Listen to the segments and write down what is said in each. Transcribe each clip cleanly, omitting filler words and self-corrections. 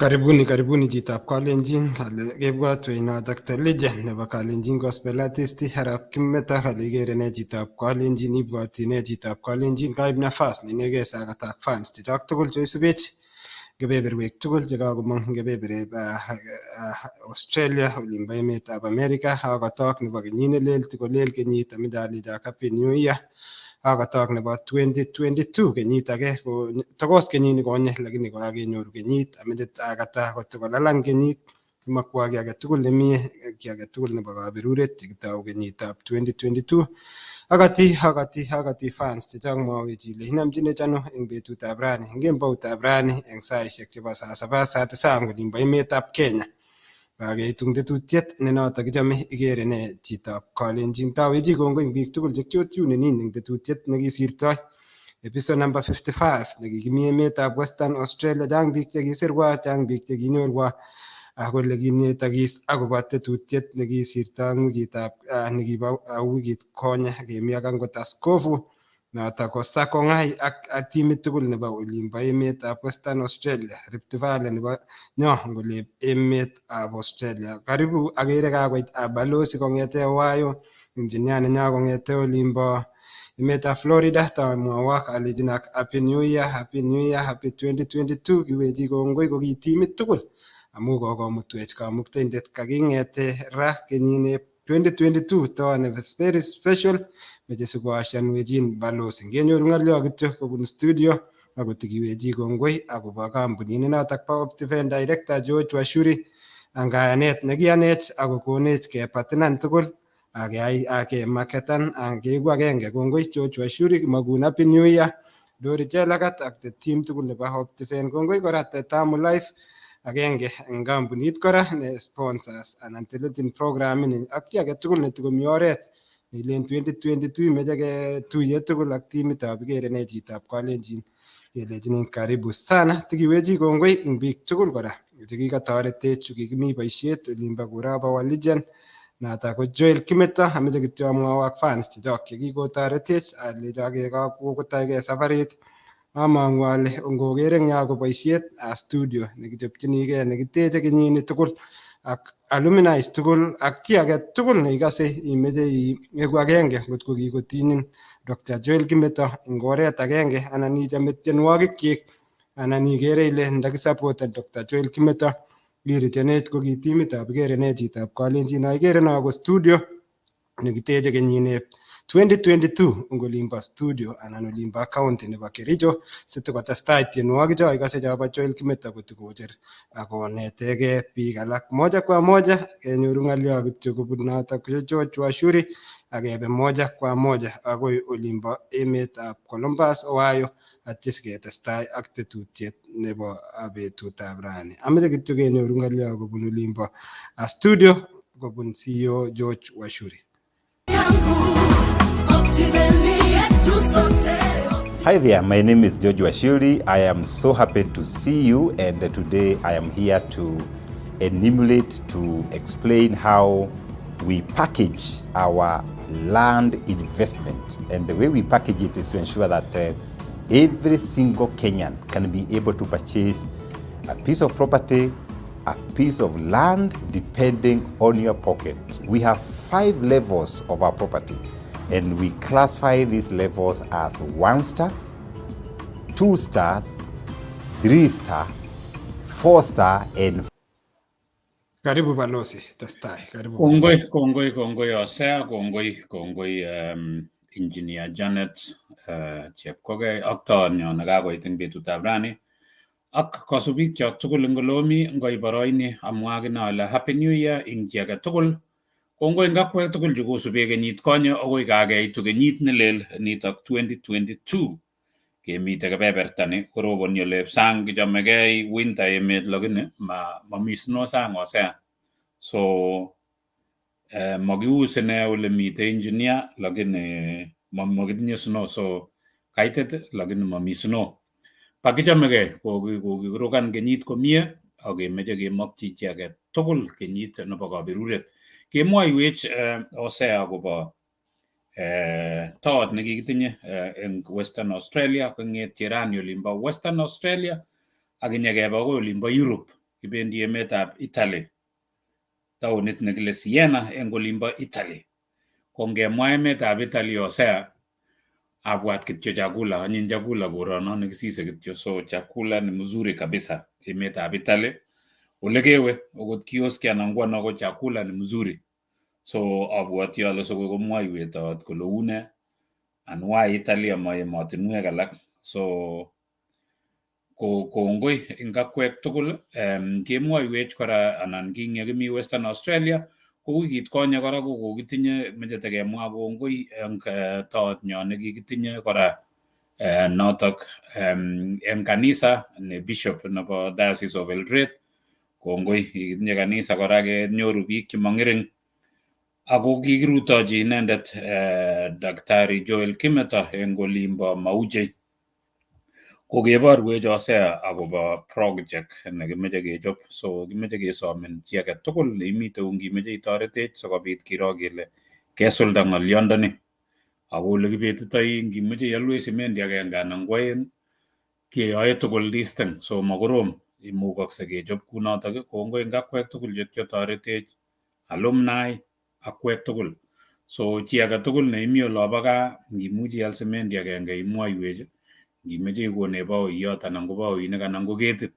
Karibuni, karibuni chitap Kalenjin, kale kebwatwech notok The Legend nebo Kalenjin Gospel Artist Arap Kimeto. Kale ikere ne chitap Kalenjin, ibwati ne chitap Kalenjin, kaib nafas neinegei sakatak fans chechok tugul cheisubech kebeberwek tugul chekakomong eng kebebereb Australia, olimbo emetab America, akotok nebo kenyit nelel tikolel kenyit ameche alechok happy new year, akotok nebo 2022, kenyit age ko tokos kenyit nikonye lakini kokakenyoru kenyit, ameche akata kotokolalang kenyit, kimakwa kiy agetugul nemie, kiy agetugul nebo kaberuret chekitou kenyitab 2022. Akati, akati, akati fans chechok, mwawech ile inomchinech ano eng betutab rani, eng kemboutab rani, eng saishek chebo saa saba saa tisa eng olimbo emetab Kenya. Kakeitu eng tetutiet ne notok kichome, ikere ne chitab Kalenjin. Tawechi kongoi eng biik tugul che kiotunenin eng tetutiet nekisirtoi, episode number 55 nekikimi emetab Western Australia. Chang biik chekisirwa, chang biik chekinyorwa kole kinetokis akobo tetutiet nekisirto eng wikitab nekibo wikit konye, kemi ak angot askofu notok ko Sakongai ak timit tugul nebo olimbo emetab Western Australia, Rift Valley nebo nyo ngolep emetab Australia. Karibu, akere kakoit balozi kong'ete Ohio, engineer nenyo kong'ete olimbo emetab Florida. Tamwowok alechinak happy new year, happy new year, happy 2022. Kiwechi kongoi ko ki timit tugul amu kokomutwech kamuktaindet kaking'ete ra kenyini 2022 to ne very special, meche sikoashanwechin balozi. Ngenyoru ng'olyo kityo kobun studio akotikiwechi kongoi akobo kampunit notok bo Optiven, Director George Washuri, ang kayanet nekiyanech akokonech kepatinan tugul akeyai akemaketan keeku agenge. Kongoi George Washuri, kimakun happy new year, Dori Chelagat ak the team tugul nebo Optiven. Kongoi kora Tamu Life, agenge eng kampunit kora ne sponsors anan telelchin program ini ak chi agetugul netikomi oret nilen 2022 imeche ketuiye tugul ak timitab ikere ne chitab Kalenjin, kelechinin karibu sana. Tikiwechi kongoi eng biik tugul kora chekikotoretech chu kikimi boisiet olimbo Kuraba wa Legend notok ko Joel Kimeto. Ameche kityo amwowok fans chechok chekikotoretech alecho kokotoige safarit. Among'u ale ngoker eng yo ko boisiet studio nekichopchinigei nekiteche kenyini tugul ak alumni tugul ak chi age tugul neikase imeche ieku agenge ngot ko kikotinyin Dr. Joel Kimeto eng oret agenge anan ichome tienwogikyik anan ikere ile ndakisapoten Dr. Joel Kimeto irichenech ko ki timitab ikere ne chitab Kalenjin. Ikere no ko studio nekiteche kenyini 2022 eng olimbo studio anan olimbo county nebo Kericho sitikotestai tienwogik cho ikose chobo Joel Kimeto kotikocher akonetegei biik alak moja kwa moja. Kenyoru ng'olyo kityo kobun notok George Washuri akebe moja kwa moja akoi olimbo emetab Columbus, Ohio, atya siketestai ak tetutiet nebo betutab rani. Ameche kityo kenyoru ng'olyo kobun olimbo studio kobun CEO George Washuri. Hi there, my name is George Wachiuri. I am so happy to see you, and today I am here to enumerate, to explain how we package our land investment. And the way we package it is to ensure that every single Kenyan can be able to purchase a piece of property, a piece of land, depending on your pocket. We have five levels of our property, and we classify these levels as one star, two stars, three star, four star, and Karibu balozi, testai. Karibu. Kongoi, kongoi, kongoi Osea, kongoi, kongoi Engineer Janet Chepkogei ak toonyo nekakoit eng betutab rani ak kasubikyok tugul eng olomi ngoi boroini amwa akine ale happy new year eng chi age tugul. Kongoi eng akwek tugul chekosube kenyit konye akoi kakeitu kenyit nelel nitok 2022. Kemite kebeberta ni koroboni olep sang, kichomegei winter emet lakini ma mami snow sang Osea. So makius ine ole mitei engineer lakini makitinye snow, so kaitit lakini mami snow. Pakichomegei kokikirukan kenyit komie ak kemeche kemokchi chi age tugul kenyit nebo kaberuret. Kemwoiwech Osea akobo toot nekikitinye eng Western Australia kong'etye rani olimbo Western Australia ak inyekebe akoi olimbo Europe. Kibendi emetab Italy, taonit nekile Siena eng olimbo Italy. Ko ngemwa emetab Italy Hosea, abwat kityo chakula, anyiny chakula korono nekisise kityo, so chakula ni mzuri kabisa emetab Italy. Ole kewe okot kioski anan ko ano ko chakula ni mzuri. So abwoti ale sikoi komwoiwet kole une and why Italy ama emotinwek alak. So ko kongoi eng akwek tugul kemwoiwech kora anan kingekimi Western Australia ko wikit konye kora ko kokitinye meche tekemwa kongoi eng toot nyo nekikitinye kora notok eng kanisa ne bishop nebo Diocese of Eldoret. Kongoi kikitinye kanisa kora kenyoru biik chemang'ering ako kikirutochi inendet Daktari Joel Kimeto eng olimbo Mauche. Ko keborwech Hosea akobo project nekimeche kechop, so kimeche kesomin chi age tugul neimite ngimeche itoretech sikobit kiro kele kesulda ng'olyondoni. Ako ole kibetitoi ngimeche ialwech simendi agenge anan ko aeng keyoe tugul this thing, so makorom, imukokse kechop kunotok. Kongoi eng akwek tugul chekiotoretech, alumni akwek tugul. So chi age tugul neimi olobo gaa ngimuchi ial simendi agenge imwoiwech, ngimeche ikonech baoiyot anan ko baoinik anan ko ketit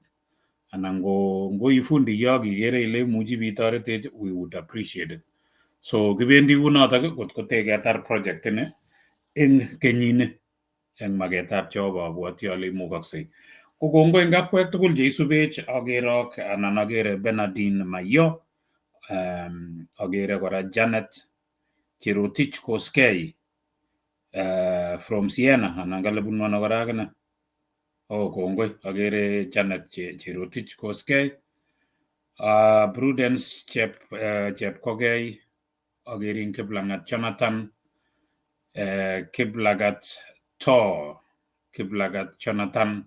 anan ko ngoi fundiyok ikere ile imuchi bitoretech, we would appreciate it. So kibendi kunotok kot kote ketar project ini eng kenyini eng maketab Jehova abwoti ale imukoksei. Ko kongoi eng akwek tugul cheisubech, akerok anan akere Bernardine Mayo, akere kora Janet Cherotich Koskei from Siena anan kale bunu ano kora akine. Oh, kongoi akere Janet Cherotich Koskei, Prudence Chepkogei, akerin Kiplangat Jonathan, Kiplagat To, Kiplagat Jonathan.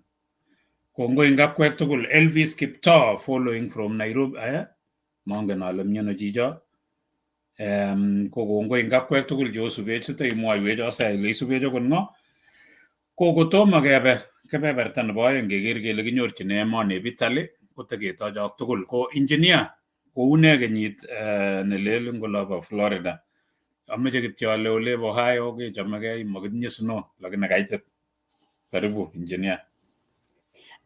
Kongoi eng akwek tugul. Elvis Kiptoo following from Nairobi, eh? Mongen ale miano chicho. Ko kongoi eng akwek tugul cheosubech siteimwoiwech Hosea ile isubech okot ng'o. Ko kotomo kebe kebeberta nebo oeng keker kele kinyorchin emoni Italy koteketochok tugul. Ko engineer koune kenyit nelel eng olobo Florida? Ameche kityo ale olebo Ohio kechomegei, makitinye snow lakini kaitit. Karibu engineer.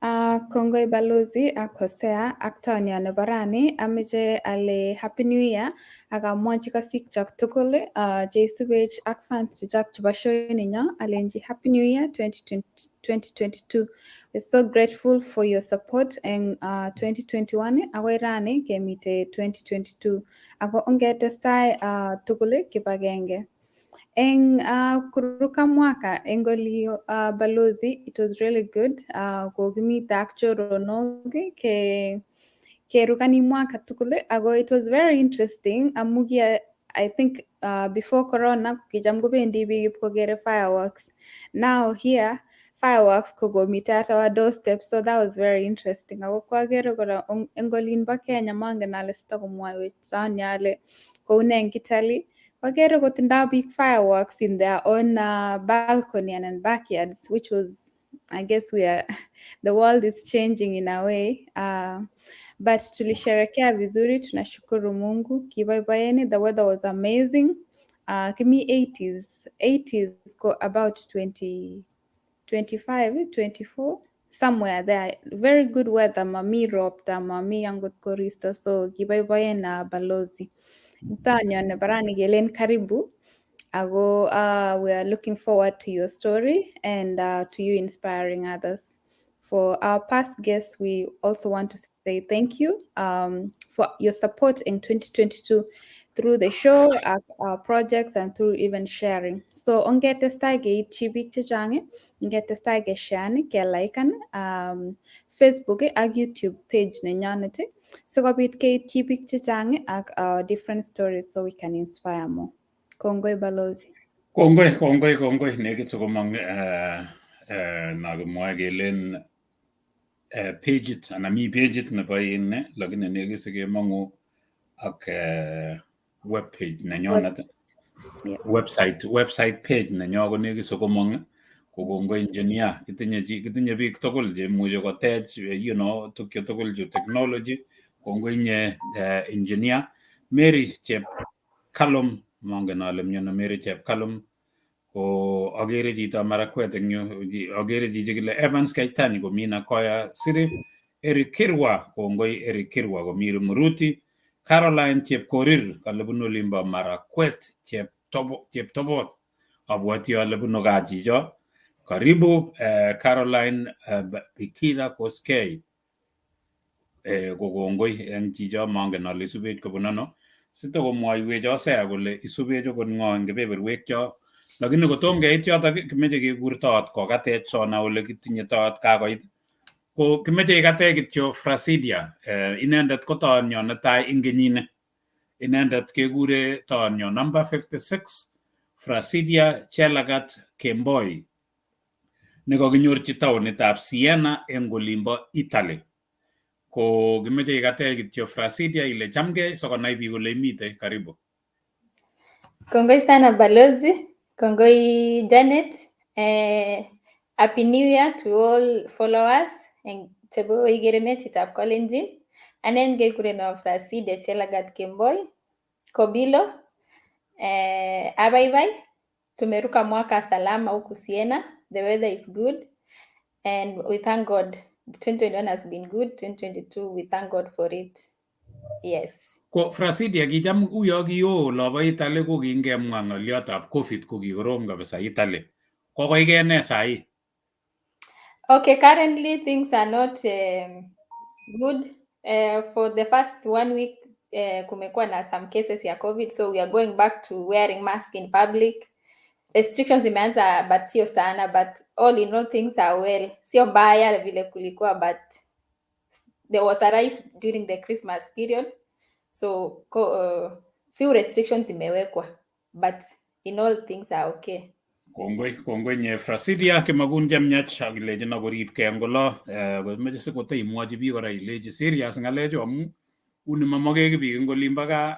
Kongoi balozi ak Hosea ak tonyo nebo rani. Ameche ale happy new year ak amwochi kasikchok tugul cheisubech ak fans chechok chebo show ninyo alenji happy new year 2020, 2022. We're so grateful for your support eng 2021 akoi rani kemite 2022 ako ongetestai tugul kibagenge eng kuruka mwaka eng oli balozi. It was really good kokimite ak choronok ke kerukani mwaka tugul ako it was very interesting amu kia I think before corona kicham kobendi biik ipkokere fireworks. Now here fireworks kokomite at our doorstep, so that was very interesting. Ako kwakere kora eng olin bo Kenya, mangen ale sitakomwaiwech Sonia ale koune eng Italy, kwakere kotindoi biik fireworks in their own balcony and in backyards, which was, I guess we are the world is changing in a way, but tulisherekea vizuri, tunashukuru Mungu, kiboiboeni. The weather was amazing. Kimi 80s 80s go about 20 25 24 somewhere there. Very good weather, mami ropta, mami angot koristo, so kiboiboen na balozi Ntanyo nebo rani kelen karibu ako we are looking forward to your story and to you inspiring others. For our past guests, we also want to say thank you for your support in 2022 through the show, our projects, and through even sharing. So ongetestai keityi biik chechang, ongetestai kesharean, keliken Facebook ak YouTube page nenyonet sikobit keityi biik chechang ak our different stories so we can inspire more. Kongoi balozi. Kongoi, kongoi, kongoi. Nekit sikomong nakimwoe kelen pageit anan mi pageit nebo in lakini nekit sikemong'u ak web page nenyonet. Yeah. Website page nenyo ko nekit sikomong. Ko kongoi engineer, kitinye chi, kitinye biik tugul cheimuchi kotech tukche tugul chu technology. Kongoi inye engineer. Mary Chep Kalum, mongen ale miono Mary Chep Kalum. Ko agere chito Marakwet eng yu, agere chichi kile Evans Keitany komi Nakoya City. Eric Kirwa, kongoi Eric Kirwa komi Rumuruti. Caroline Chepkorir kale bunu olimbo Marakwet, Cheptobot. Abwati ale bunu gaa chicho. Karibu Caroline Bikira Koskei. Ko kongoi eng chicho, mongen ale isubech kobun ano. Sitokomwoiwech Hosea kole isubech okot ng'o eng kebeberwek cho. Lakini kotom keit yotok, kimeche kekur toot kokatech sona ole kitinye toot kakoit. Ko kimeche ikatech kityo Frasidia. Inendet ko toonyo netai eng kenyini. Inendet kekure toonyo number 56, Frasidia Chelagat Kemboi, nekakinyorchi taonitab Siena eng olimbo Italy. Ko kimeche ikatech kityo Frasidia ile chamgei sikonai biik kole imite. Karibu. Kongoi sana balozi, kongoi Janet. Happy New Year to all followers and chebo ikerene chitab Kalenjin. Anen kekureno Frasidia Chelagat Kemboi Kobilo. Abaibai, tumeruka mwaka salama huku Siena. The weather is good and we thank God. 2021 has been good. 2022, we thank God for it. Yes. Ko Frasidia, kicham uyo kioo olobo Italy ko kingemwa ng'oliotab COVID ko kikorom kabisa Italy. Kokoikee nee sahi? Okay, currently things are not good. For the first one week kumekuwa na some cases ya COVID, so we are going back to wearing mask in public. Restrictions zimeanza but sio sana, but all in all things are well. Sio mbaya vile kulikuwa, but there was a rise during the Christmas period. So few restrictions zimewekwa, but in all things are okay. Kongoi, kongoi nye Frasidia, kimakun chemiach ak ilechin akoribkei eng olo. Komeche sikoto imwochi biik kora ilechi serious ng'alechu amu uni mamake biik eng olimbo gaa,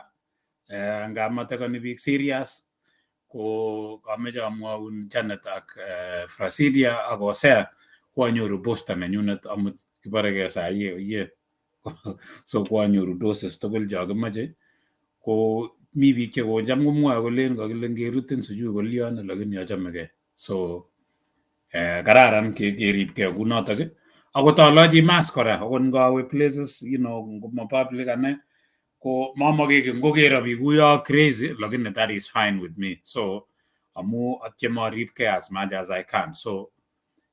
nga matekoni biik serious. Ko kameche amwaun Janet ak Frasidia ak Hosea koanyoru booster nenyunet amut, kiboreke saa hii ye so koanyoru doses tugul cho kimache. Ko mi biik che kocham komwoe kolen kakile ngerutin sijui kolion, lakini achamegei. So kararan keribkei kunotok akot alochi mask kora akot ngawe places ngoma public ane ko mamake ki ngokero biik uyo crazy, lakini that is fine with me. So amu atyeme aribkei as much as I can. So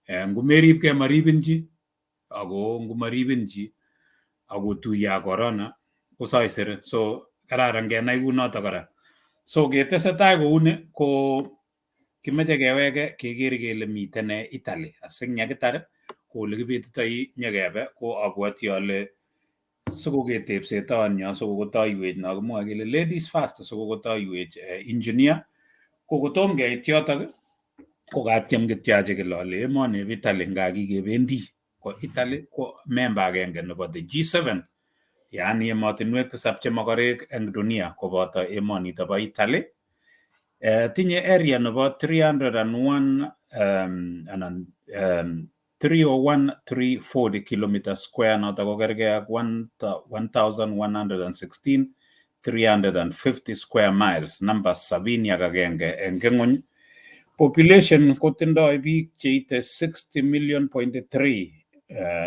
ngumeribkei maribin chi, ako ngumaribin chi akotuiye ak corona kosaisere. So kararan kenai kunotok kora. So ketesetai kouni ko kimeche keweke keker kele miten nee Italy asinyakitar ko ole kibetitoi nyekebe. Ko abwoti ale sikoketepset toonyo sikokotoiwech no kimwoe kele ladies first, sikokotoiwech engineer. Ko kotom keit yotok ko katyem kityo achikil ale emoni bo Italy nga kikebendi ko Italy ko member agenge nebo the G7, yaani emotinwek tisab che mokorek eng dunia koboto emonito bo Italy. Tinye area nebo 301 anan 301,340 kilometer square, notok ko kergei ak 1116 350 square miles, number 71 eng ng'wony. Population kotindoi biik cheite 60 million point 3,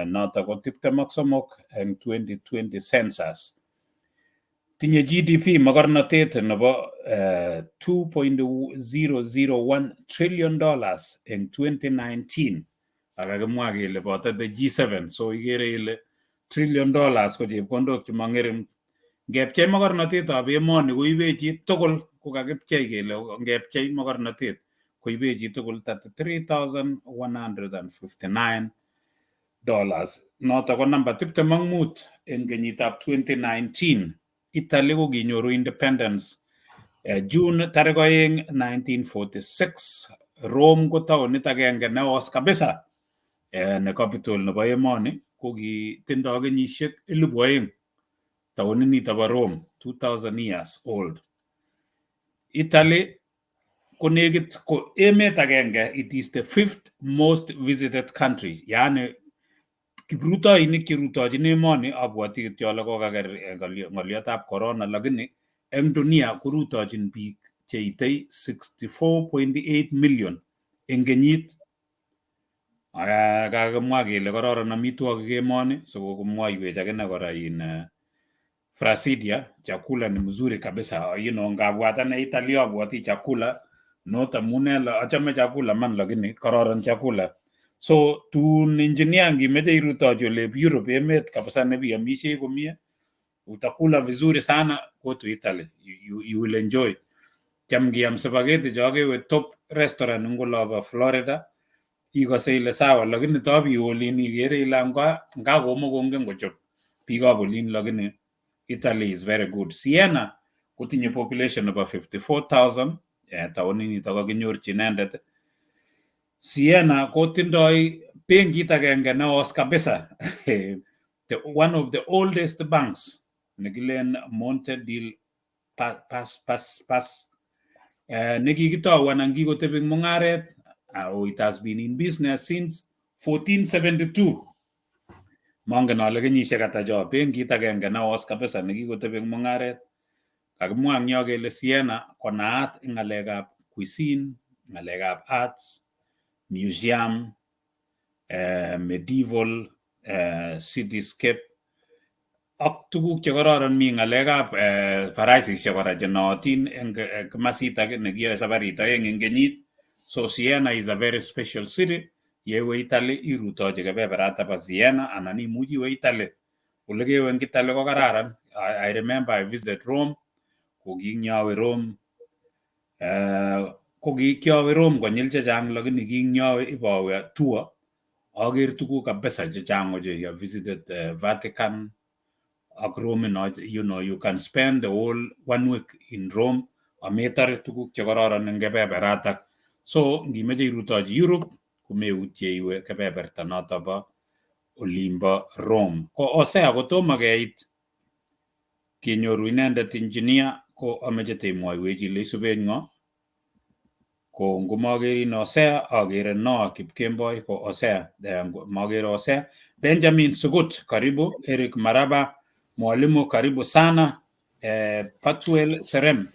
notok ko 23 eng 2020 census. Tinye GDP, mokornotet nebo $2.001 trillion eng 2019, ak kakimwa kele boto the G7. So ikere ile trillion dollars ko chepkondok chemong'ering. Ngepchei mokornotetab emoni koibe chi tugul, ko kakipchei kele ngepchei mokornotet koibe chi tugul $33,159, notok ko namba 25 eng kenyitab 2019. Italy ko kinyoru independence June tarik 2 1946. Rome ko taonit agenge neos kabisa, ne capital nebo emoni. Ko kitindoi kenyisiek 2000 taonit nito bo Rome, 2000 years old. Italy Ko nekit ko emet agenge, it is the fifth most visited country, yaani kiprutoinik cherutochin emoni, abwoti kityo ale kokaker ng'olyotab corona, lakini eng dunia korutochin biik cheitei 64.8 million eng kenyit. Kakimwa kele kororon amitwogik emoni, so komwoiwech akine kora in Frasidia, chakula ni mzuri kabisa. Ngabwat ane Italy abwoti chakula, not amune achame chakula man, lakini kororon chakula. So tun engineer ngimeche irutochi olep Europe, emet kabisa nebiamishei komie, utakula vizuri sana, go to Italy. You will enjoy. Cham ngiam spaghetti cho kewe top restaurant eng olobo Florida, ikose ile sawa, lakini tob iwe olin ikere ile nga komokongen kochop biikab olin, lakini Italy is very good. Siena kotinye population nebo 54,000, taonit nito kakinyorchi inendet. Siena kotindoi benkit agenge neos kabisa, the one of the oldest banks, nekilen Monte del Pas Pas Pas nekikitou anan kikotebi eng mung'aret, it has been in business since 1472. Mongen ale kenyisiek ata cho. Benkit agenge neos kabisa nekikotebi eng mung'aret. Kakimwa eng yo kele Siena konaat eng ng'alekab cuisine, ng'alekab arts, museum, medieval cityscape ak tuguk chekororon. Mi ng'alekab faraisishek kora chenootin eng komasitak nekiyoe safarit 2 eng kenyit. So Siena is a very special city. Yewe Italy irutochi kebeberata bo Siena anan imuchi iwe Italy. Ole kewe eng Italy ko kararan. I remember I visited Rome. Ko kinyawe Rome, ko kiowe Rome konyil chechang, lakini kinyowe ibowe tour aker tuguk kabisa chechang ochei. I visited Vatican ak Rome ino, you can spend the whole one week in Rome ametore tuguk chekororon eng kebeberatak. So ngimeche irutochi Europe komeutye iwe kebeberta noto bo olimbo Rome. Ko Hosea, kotomo keit kenyoru inendet engineer, ko ameche teimwoiwech ile isubech ng'o. Ko ngomakerin Hosea, akere Noah Kipkemboi. Ko Hosea, makere Hosea. Benjamin Sugut, karibu. Eric Maraba, mwalimu, karibu sana. Patuel Serem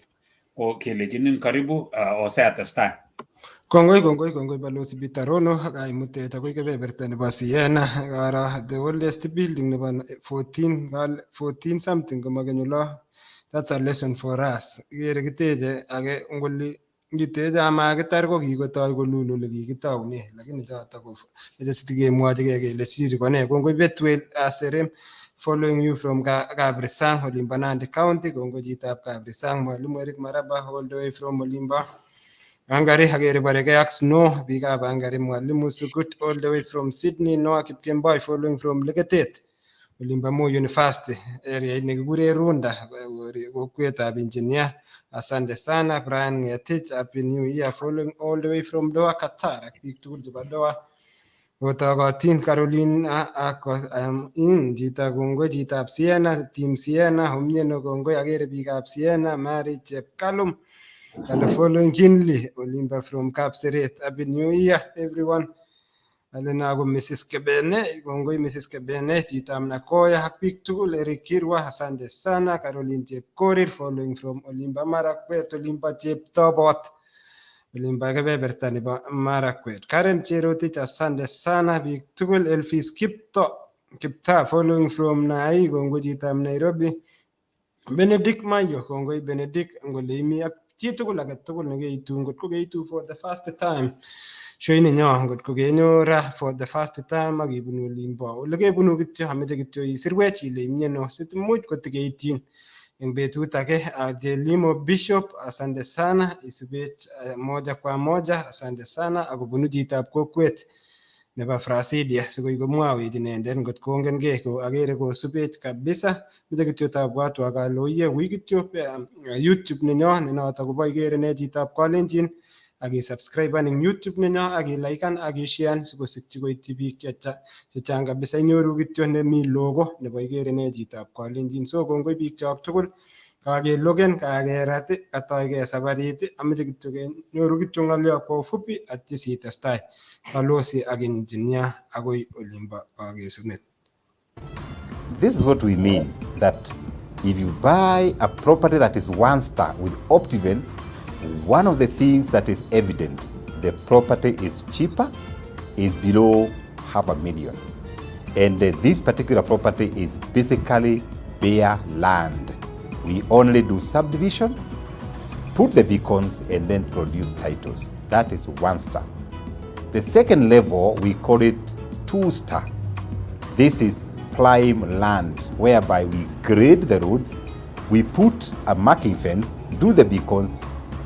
ko kelechinin karibu. Hosea, testai. Kongoi, kongoi, kongoi, Balozi Peter Rono. Kaimutech akoi kebeberta nebo Siena. Karo the oldest building nebo 14 14 something komakeny olo. That's a lesson for us. Ikere kiteche ake ngoli ngiteche amakitar ko kikotoi kolul ole kikitoune, lakini choto ko meche sitikemwochigei kele siri kone. Kongoi Betwel Aserem, following you from Kabrisang, Olimbo Nandi County. Kongoi chitab Kabrisang. Mwalimu Eric Maraba all the way from Olimbo Hungary, akere borekei ak snow biikab Hungary. Mwalimu Sukut all the way from Sydney. Noah Kipkemboi following from Leketet, Olimbo Moi University, area nekikure Runda, kokwetab engineer. Asante sana. Brian Ngetich, happy new year, following all the way from Doha, Qatar, ak biik tugul chebo Doha kotokotin. Caroline ak in chito, kongoi chitab Siena, team Siena Omieno, kongoi. Akere biikab Siena. Mary Chepkalum kale following keenly Olimba from Kapseret. Happy new year everyone. Ale na ko Mrs. Kebene, kongoi Mrs. Kebene, chitab Nakoya ak biik tugul. Eric Kirwa, asante sana. Caroline Chepkorir following from Olimba Marakwet, Olimba Cheptobot, Olimba kebeberta nebo Marakwet. Karen Cherotich, asante sana biik tugul. Elvis Kipto Kipta following from Nai, kongoi chitab Nairobi. Benedict Mayo, kongoi Benedict ngole imi ak chitugul age tugul nekeitu, ngot ko keitu for the first time show ninyo, ngot ko kenyo ra for the first time ak ibunu olimbo ole kebunu kityo, ameche kityo isirwech ile imieno sitimuch kotikeityin eng betut age. Jelimo Bishop, asante sana, isubech moja kwa moja, asante sana. Akobunu chitab kokwet nebo Frasidia sikoi komwawech inendet ngot kongen ko akere kosubech kabisa. Meche kityo tabwatwa kale oye wui kityo YouTube nenyo ne noto kobo ikere ne chitab Kalenjin, ak isubscriben eng YouTube nenyo ak iliken ak isharean sikosikyi koityi biik chechang kabisa. Inyoru kityo nemi logo nebo ikere ne chitab Kalenjin. So kongoi biik chok tugul. Kakeloken, kakerat, katoige sabarit, ameche kityo kenyoru kityo ng'olyo kwa ufupi atya sitestai balozi ak engineer akoi olimbo kakesunet. This is what we mean, that if you buy a property that is 1 star with Optiven, one of the things that is evident, the property is cheaper, is below 500,000. And this particular property is basically bare land. We only do subdivision, put the beacons, and then produce titles. That is 1 star. The second level, we call it 2 star. This is prime land, whereby we grade the roads, we put a marking fence, do the beacons,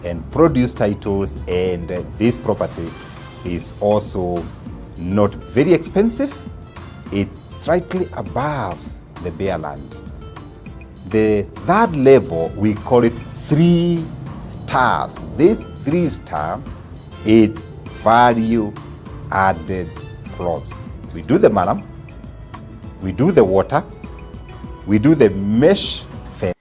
and produce titles. And this property is also not very expensive. It's slightly above the bare land. The third level, we call it 3 stars. This 3 star, it's value added plots. We do the murram, we do the water, we do the mesh fence.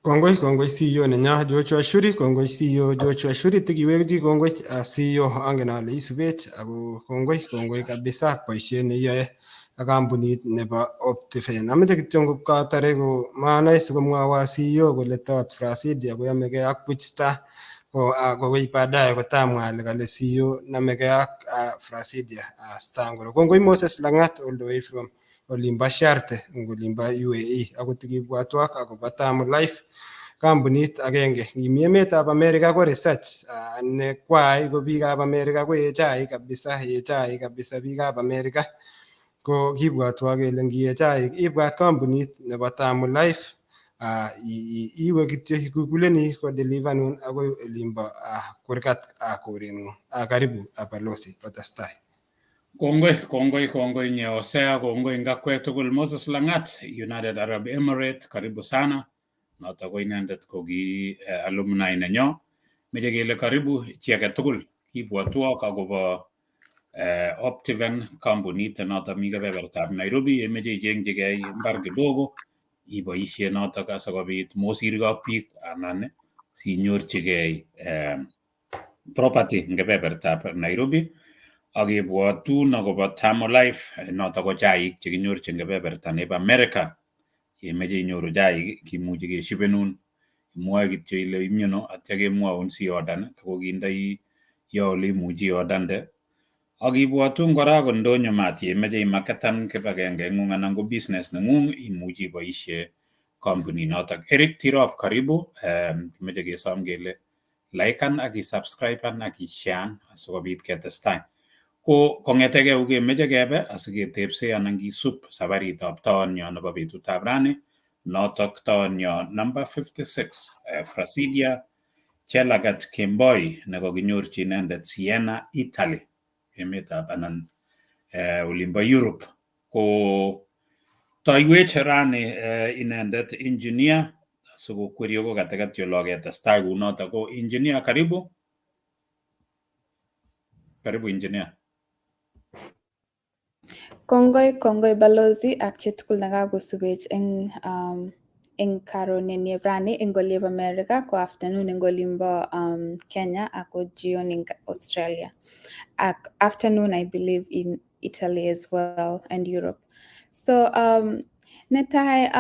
Kongoi, kongoi CEO nenyo George Wachiuri, kongoi CEO George Wachiuri, tikiwekchi kongoi CEO angen ale isubech ako kongoi, kongoi kabisa boisiet neiyoe ak kampunit nebo Optiven. Ameche kityo katare ko manai sikomwowo CEO kole tot Frasidia koyomegei ak which star ko kowech baadaye kotamwa ale kale CEO namegei ak Frasidia star ngoro. Kongoi Moses Langat all the way from olimbo Sharjah eng olimbo UAE akot tikibwatwak akobo Tamu Life kampunit agenge ngimi emetab America ko research ne kwai ko biikab America ko ee chaik kabisa, ee chaik kabisa biikab America ko kibwatwa kele ngiye chaik ibwat kampunit nebo Tamu Life iwe kityo igugleni ko deliverun akoi olimbo kurgat korengung. Karibu balozi otestai. Kongoi, kongoi, kongoi Nyeosea, kongoi ngakwek tugul. Moses Langat, United Arab Emirates, karibu sana. Noto ko inendet ko ki alumni nenyo. Meche kele karibu chi age tugul. Kibwotwok akobo Optiven kampunit noto mi kebebertab Nairobi. Yemeche ichengchigei mbar kidogo iboisie notok asikobit mosirgei ak biik anan sinyorchigei property eng kebebertab Nairobi. Ak kebwotun akobo Tamu Life noto ko chaik chekinyorchin kebeberta nebo America. Yemeche inyoru chaik kimuchi keshipenun, imwoe kityo ile imiono atya kemwoun siordan takokindoi yo ole imuchi iordande. Ak ibwotun kora ko ndonyo mat yemeche imaketan kibagenge ng'ung anan ko business neng'ung imuchi iboisie kampunit notok. Eric Tirop karibu, kimeche kesom kele laikan ak isubscriben ak isharean asikobit ketestai. Ko kong'etegei uu kemeche kebe asiketepse anan kisub sabaritab taonyo nebo betutab rani notok taonyo number 56 Frasidia Chelagat Kemboi nekokinyorchi inendet Siena, Italy, emetab anan olimbo Europe. Ko toiwech rani inendet engineer sikokwerio kokatekat yolo ketestai kounotok. Ko engineer karibu. Karibu engineer. Kongoi, kongoi balozi ak chitugul nekakosubech eng eng karonen rani eng oliep America ko afternoon eng olimbo Kenya ako jioni eng Australia. Ak afternoon I believe in Italy as well and Europe. So netai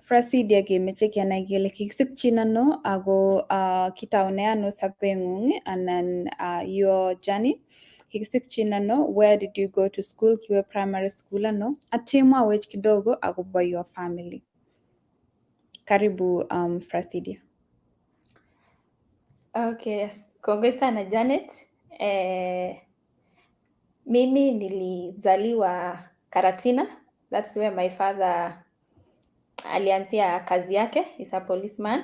Frasidia kemeche kenai kele kikisikchin ano ako kitaune ano sobeng'ung anan your journey. Kikisikchin ano, where did you go to school, kiwe primary school ano, atya imwawech kidogo akobo your family. Karibu Frasidia. Okay, yes. Kongoi sana Janet. Mimi nilizaliwa Karatina. That's where my father alianzia kazi yake. He's a policeman.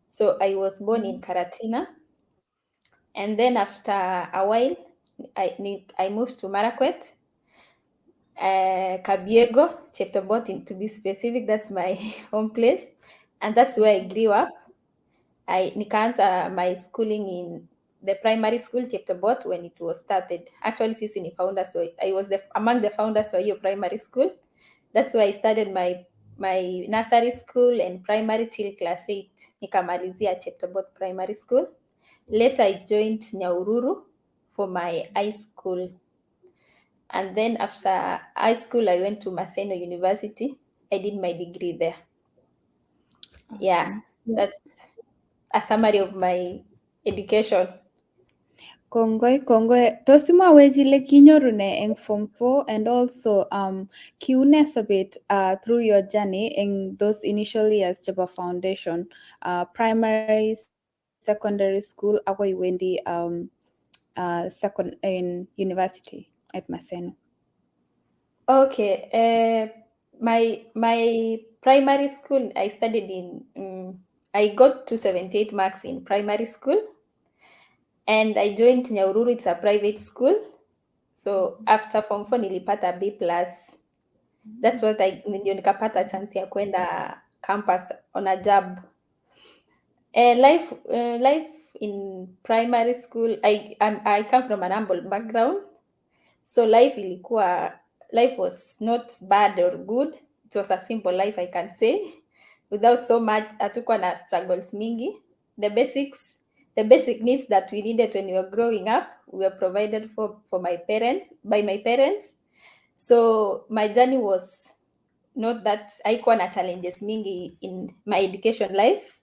So I was born in Karatina. And then after a while, I moved to Marakwet, Kabiego, Cheptobot, to be specific, that's my home place. And that's where I grew up. I nikaanza my schooling in the primary school Cheptobot when it was started. Actually, sisi ni founders, so I was among the founders wa hiyo primary school. That's where I started my my nursery school and primary till class 8. Nikamalizia Cheptobot Primary School. Later I joined Nyahururu for my high school. And then after high school, I went to Maseno University. I did my degree there. Yeah, Awesome. that's a summary of my education. Kongoi, kongoi. Tos imwowech ile kinyoru ne eng Form 4 and also kiune sobet through your journey in those initial years chebo foundation, primary, secondary school, akoi iwendi second in university at Maseno. Okay, my primary school, I studied in. I got 278 marks in primary school, and I joined Nyahururu. It's a private school. So after Form 4 nilipata B plus. That's what I ndio nikapata chance ya kwenda campus on a job. Life in primary school, I come from an humble background. So life ilikuwa life was not bad or good. It was a simple life, I can say, without so much, hatukuwa na struggles mingi. The basic needs that we needed when we were growing up, we were provided for my parents by my parents. So my journey was not that haikuwa na challenges mingi in my education life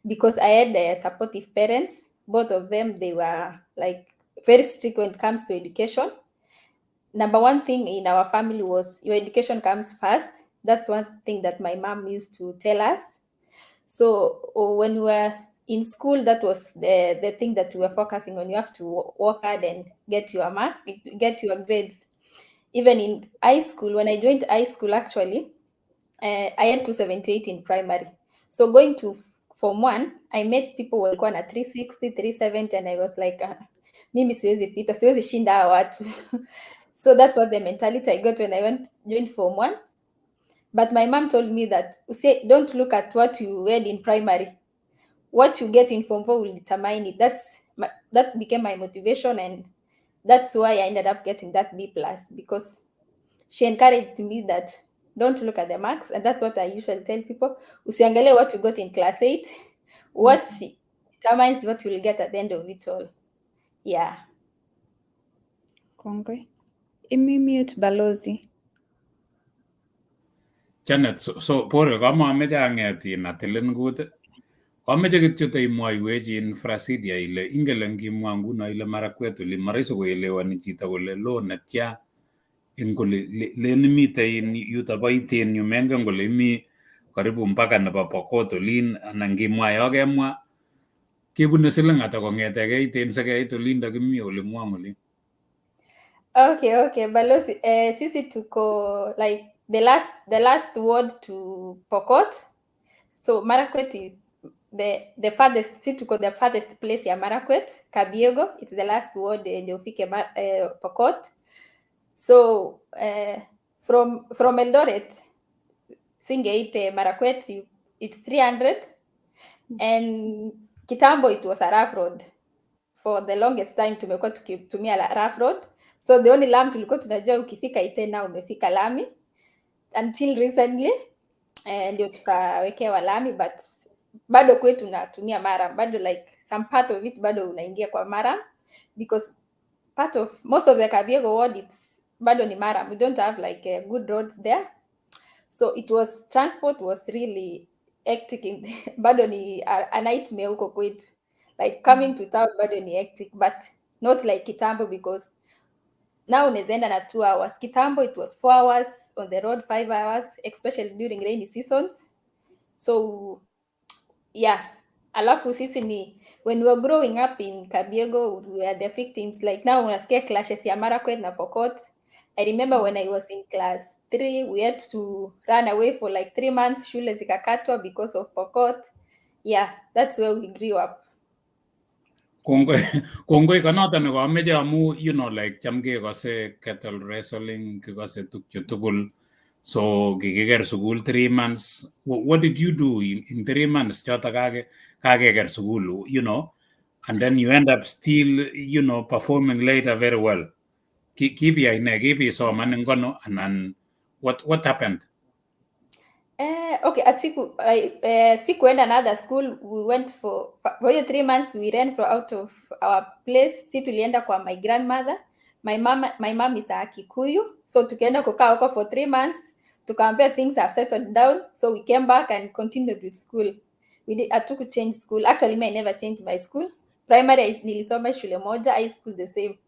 because I had supportive parents. Both of them, they were like very strict when it comes to education. Number one thing in our family was your education comes first. That's one thing that my mom used to tell us. So when we were in school, that was the thing that we were focusing on. You have to work hard and get your mark, get your grades. Even in high school, when I joined high school, actually, I had 278 in primary. So going to Form 1, I met people walikuwa na 360, 370, and I was like, "Ah, mimi siwezi pita, siwezi shinda hawa watu." So that's what the mentality I got when I went joined Form 1. But my mom told me that, "Don't look at what you read in primary. What you get in Form 4 will determine it." That became my motivation, and that's why I ended up getting that B plus, because she encouraged me that don't look at the marks, and that's what I usually tell people. Usiangalie what you got in class 8. What determines what you will get at the end of it all. Yeah. Kongoi. Imi mute, Balozi. Janet, so pore kamameche ang'et in atilin kutit. Kameche kityo taimwoiwech in Frasidia ile ingele ngimwa nguno ile Marakwet oli marahisi koelewani chito kole loo netya eng kole len imite in yuto bo Iten yu mengen kole imi karibu mpaka nebo Pokot olin anan ngimwa yo kemwa kebune siling ata kong'etegei Iten sikeit olindo kimi oling'wong olin. Okay, Balozi, sisi tuko like the last ward to Pokot. So Marakwet is the farthest, si tuko the farthest place ya Marakwet, Kabiego, it's the last ward ndio ufike Pokot. So from Eldoret, Singeite Marakwet, it's 300, and kitambo it was a rough road. For the longest time tumekuwa tukitumia rough road. So the only lami tulikuwa tunajua ukifika Iten na umefika lami until recently ndio tukawekewa lami, but bado kwetu tunatumia murram, bado like some part of it bado unaingia kwa murram because part of most of the Kabiego ward, it's bado ni murram. We don't have like good roads there, so it was transport was really hectic bado ni a nightmare huko kwetu. Like coming to town bado ni hectic, but not like kitambo, because now unaweza enda na 2 hours. Kitambo it was 4 hours on the road, 5 hours, especially during rainy seasons. So yeah, alafu sisi ni when we were growing up in Kabiego, we were the victims. Like now unasikia clashes ya Marakwet na Pokot. I remember when I was in class 3, we had to run away for like 3 months, shule zikakatwa because of Pokot. Yeah, that's where we grew up. Kongoi, kongoi konoto nekameche amu like cham kekose cattle wrestling, kikose tukche tugul, so kikiker sukul 3 months. What did you do in 3 months choto kakeker sukul, and then you end up still performing later very well? Kibiyai ne? Kibisoman eng kono anan what happened? Okay, at siku sikuenda another school. We went for hiyo 3 months we ran for out of our place. Si tulienda kwa my grandmother. My mom is a Kikuyu, so tukaenda kukaa huko for 3 months. Tukaambia things have settled down, so we came back and continued with school. We did hatuku change school. Actually, me, I never changed my school. Primary nilisoma shule moja, high school the same.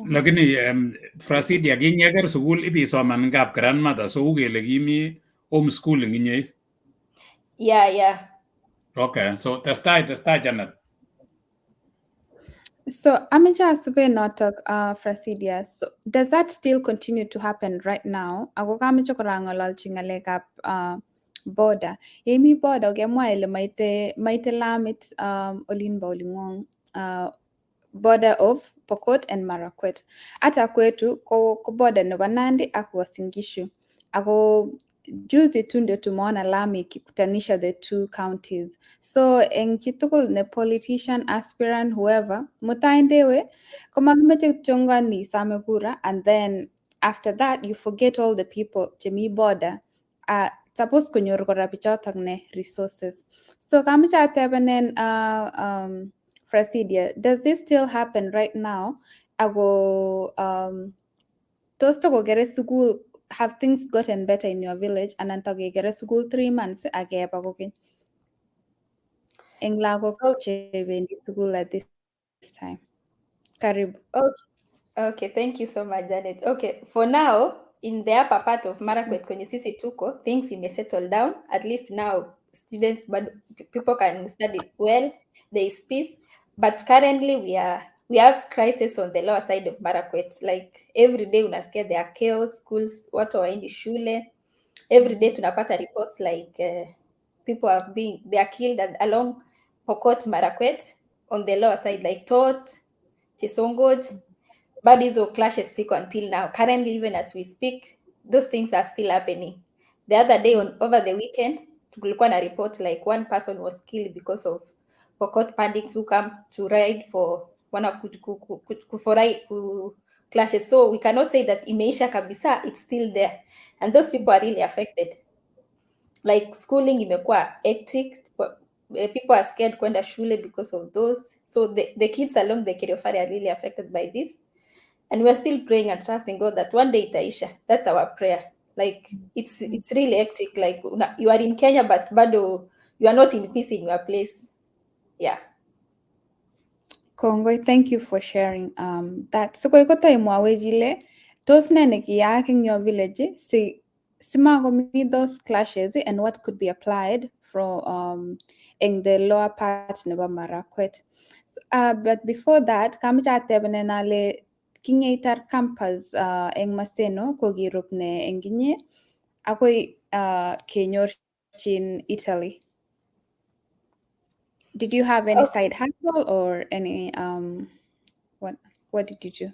Lakini Frasidia, kinyeker sukul ibisoman eng kap grandmother, so u kele kimi homeschooling inye is? Yeah. Okay, so testai, testai, Janet. So ameche asube notok, Frasidia. So does that still continue to happen right now? Ako kameche kora ang'ololchi ng'alekab border. Yeimi border kemwa ile maite lamit olin bo oling'wong, border of Pokot and Marakwet. Ata kwetu ko border nebo Nandi ak Uasin Gishu. Ako juzi tu ndio tumeona lami ikikutanisha the two counties. So eng chitugul ne politician, aspirant, whoever, mutai ndewe komakimeche kityongan isame kura and then after that you forget all the people chemi border. Suppose konyor kora bichotok ne resources. So kameche atebenen Frasidia, does this still happen right now? Ako tos tokokere sukul, have things gotten better in your village, anan tokekere sukul 3 months akeba kokeny eng lagok chebendi sukul at this time? Karibu. Okay, thank you so much, Janet. Okay, for now, in the upper part of Marakwet kwenye sisi tuko, things ime settle down. At least now, students, but people can study well. There is peace. But currently, we have crisis on the lower side of Marakwet. Like every day unasikia there are chaos, schools, watu hawaendi shule. Every day tunapata reports like people have been they are killed along Pokot Marakwet on the lower side, like Tot, Chesongoj. Bado hizo clashes ziko until now. Currently, even as we speak, those things are still happening. The other day, on over the weekend, kulikuwa na report like one person was killed because of Pokot bandits who come to ride for wana ku clashes. So we cannot say that imeisha kabisa, it's still there. And those people are really affected. Like schooling imekuwa hectic, people are scared kwenda shule because of those. So the kids along the Kerio Valley are really affected by this. And we're still praying and trusting God that one day itaisha. That's our prayer. Like it's really hectic. Like you are in Kenya, but bado you are not in peace in your place. Yeah. Kongoi, thank you for sharing that. So koi kotaimwawech ile tos ne nekiyaak eng your village si simakomi those clashes and what could be applied from in the lower part nebo Marakwet. So, but before that, kameche atebenen ale kingeitar campus eng Maseno ko kirub ne eng inye akoi kenyorchin Italy. Did you have any side hustle or any what did you do?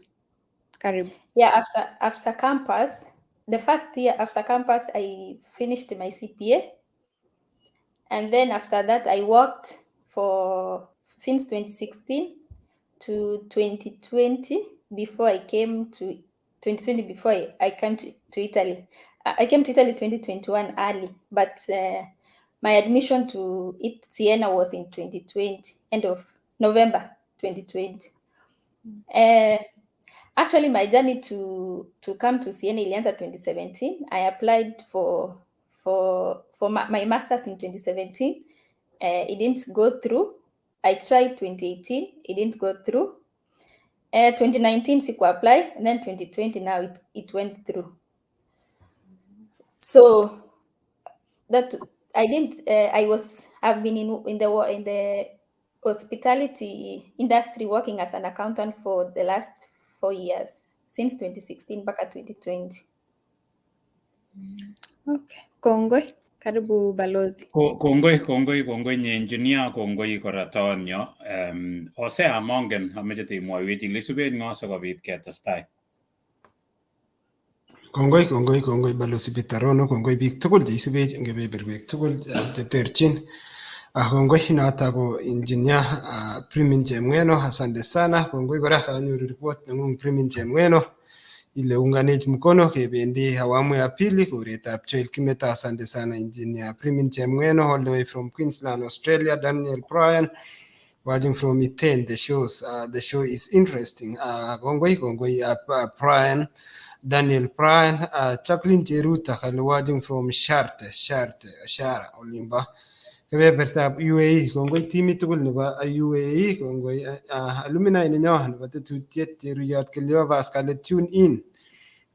Karibu. Yeah, after campus, the first year after campus, I finished my CPA. And then after that, I worked for since 2016 to 2020 before I came to 2020 before I came to Italy. I came to Italy 2021 early, but my admission to it Siena was in 2020, end of November 2020. Actually, my journey to come to Siena ilianza 2017. I applied for my master's in 2017. It didn't go through. I tried 2018. It didn't go through. 2019 siku apply, and then 2020 now it went through. So that I didn't. I was. I've been in the hospitality industry working as an accountant for the last 4 years since 2016 mpaka 2020. Okay. Kongoi, karibu balozi. Kongoi, kongoi, kongoi nye engineer, kongoi kora toonyo. Hosea, mongen ameche teimwaiwech ile isubech ng'o sikobit ketestai. Kongoi, kongoi, kongoi Balozi Peter Rono, kongoi biik tugul cheisubech eng kebeberwek tugul cheterchin. Kongoi, noto ko engineer Primin Chemweno, asante sana. Kongoi kora kanyoru report neng'ung, Primin Chemweno. Ile unganech mkono kebendi awamu ya pili koretab Joel Kimeta. Asante sana Engineer Primin Chemweno all the way from Queensland, Australia. Daniel Bryan watching from Iten. The show is interesting. Kongoi kongoi Brian Daniel Bryan. Jacqueline Cheruta kale watching from Sharte Sharte Shara Olimba kebebertab UAE. Kongoi timit tugul nebo UAE. Kongoi alumni nenyo nebo tetutiet Cheruyot Cleophas kale tune in.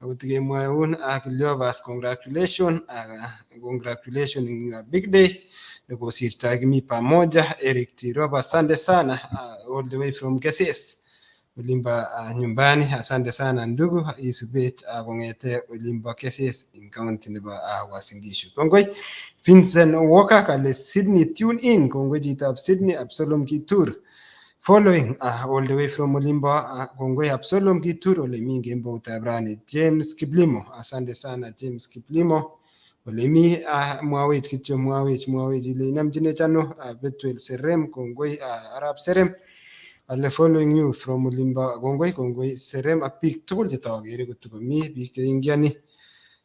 Akot kemwoun Cleophas, congratulation, congratulation in your big day nekosirto, kimi pamoja. Eric Tirop, asante sana, all the way from Keses olimbo nyumbani. Asante sana ndugu isubet kong'ete olimbo Keses in county nebo Uasin Gishu. Kongoi. Vincent Walker kale Sydney tune in. Kongoi chitab Sydney. Absalom Kitur following all the way from Olimbo. Kongoi Absalom Kitur ole mi kemboutab rani. James Kiplimo, asante sana James Kiplimo ole mi, mwawech kityo, mwawech mwawech ile inamchinech ano. Betwel Serem, kongoi. Arap Serem ale following you from Olimbo. Kongoi kongoi Serem ak biik tugul chetokere kotikomi biik cheingiani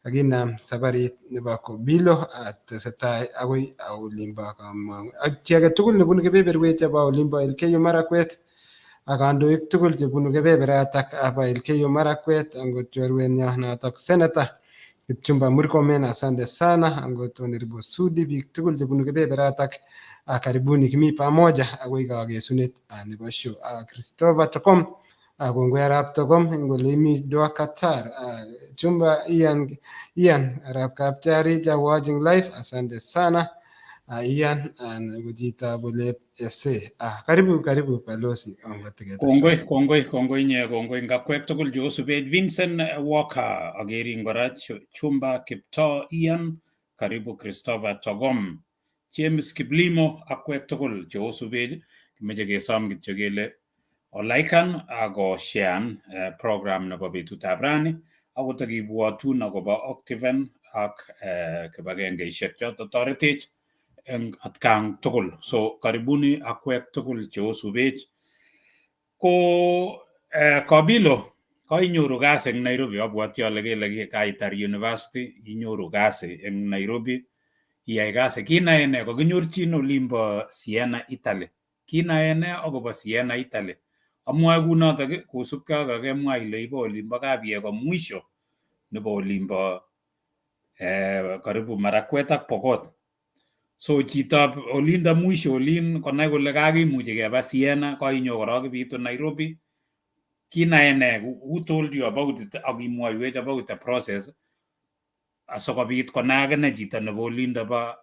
kakinam sabarit nebo Kobilo tesetai akoi olimbo Kamong ak chi agetugul nebunu kebeberwek chebo olimbo Elgeyo Marakwet ak kandoik tugul chebunu kebeberatak aba Elgeyo Marakwet, angot chorwenyo notok Senator Kipchumba Murkomen, asante sana, angot Honorable Sudi, biik tugul chebunu kebeberatak, karibuni, kimi pamoja akoi kakesunet nebo show. Christopher Tokom, kongoi arap Tokom eng ole imi Doha, Qatar. Chumba Ian Ian arap Kapcharija watching live, asante sana Ian ko chitab olep ese. Karibu karibu balozi. Kongoi kongoi kongoi inye, kongoi ngakwek tugul cheosubech. Vincent Walker akerin kora, Chumba Kiptoo Ian, karibu Christopher Togom, James Kiplimo akwek tugul cheosubech. Kimeche kesom kityo kele oliken ak osharean program nebo betutab rani akot akibwotun akobo Octiven ak kibagengeishek choto toretech eng atkan tugul. So karibuni akwek tugul cheosubech. Ko Kobilo, kainyoru kasi eng Nairobi, abwoti ale kele kaitar university inyoru kasi eng Nairobi, iyai kasi. Kinae ne kokinyorchin olimbo Siena, Italy? Kinae ne akobo Siena, Italy? Amwae kunotok kosubkei ak kakemwa ile ibo olimbo Kabiego mwisho nebo olimbo karibu Marakwet ak Pokot. So chitab olindo mwisho olin konai kole kakimuchi keba Siena, kainyo korok ibitu Nairobi. Kinae ne? Who told you about it? Ak imwoiwech about the process asikobit konai akine chito nebo olindo bo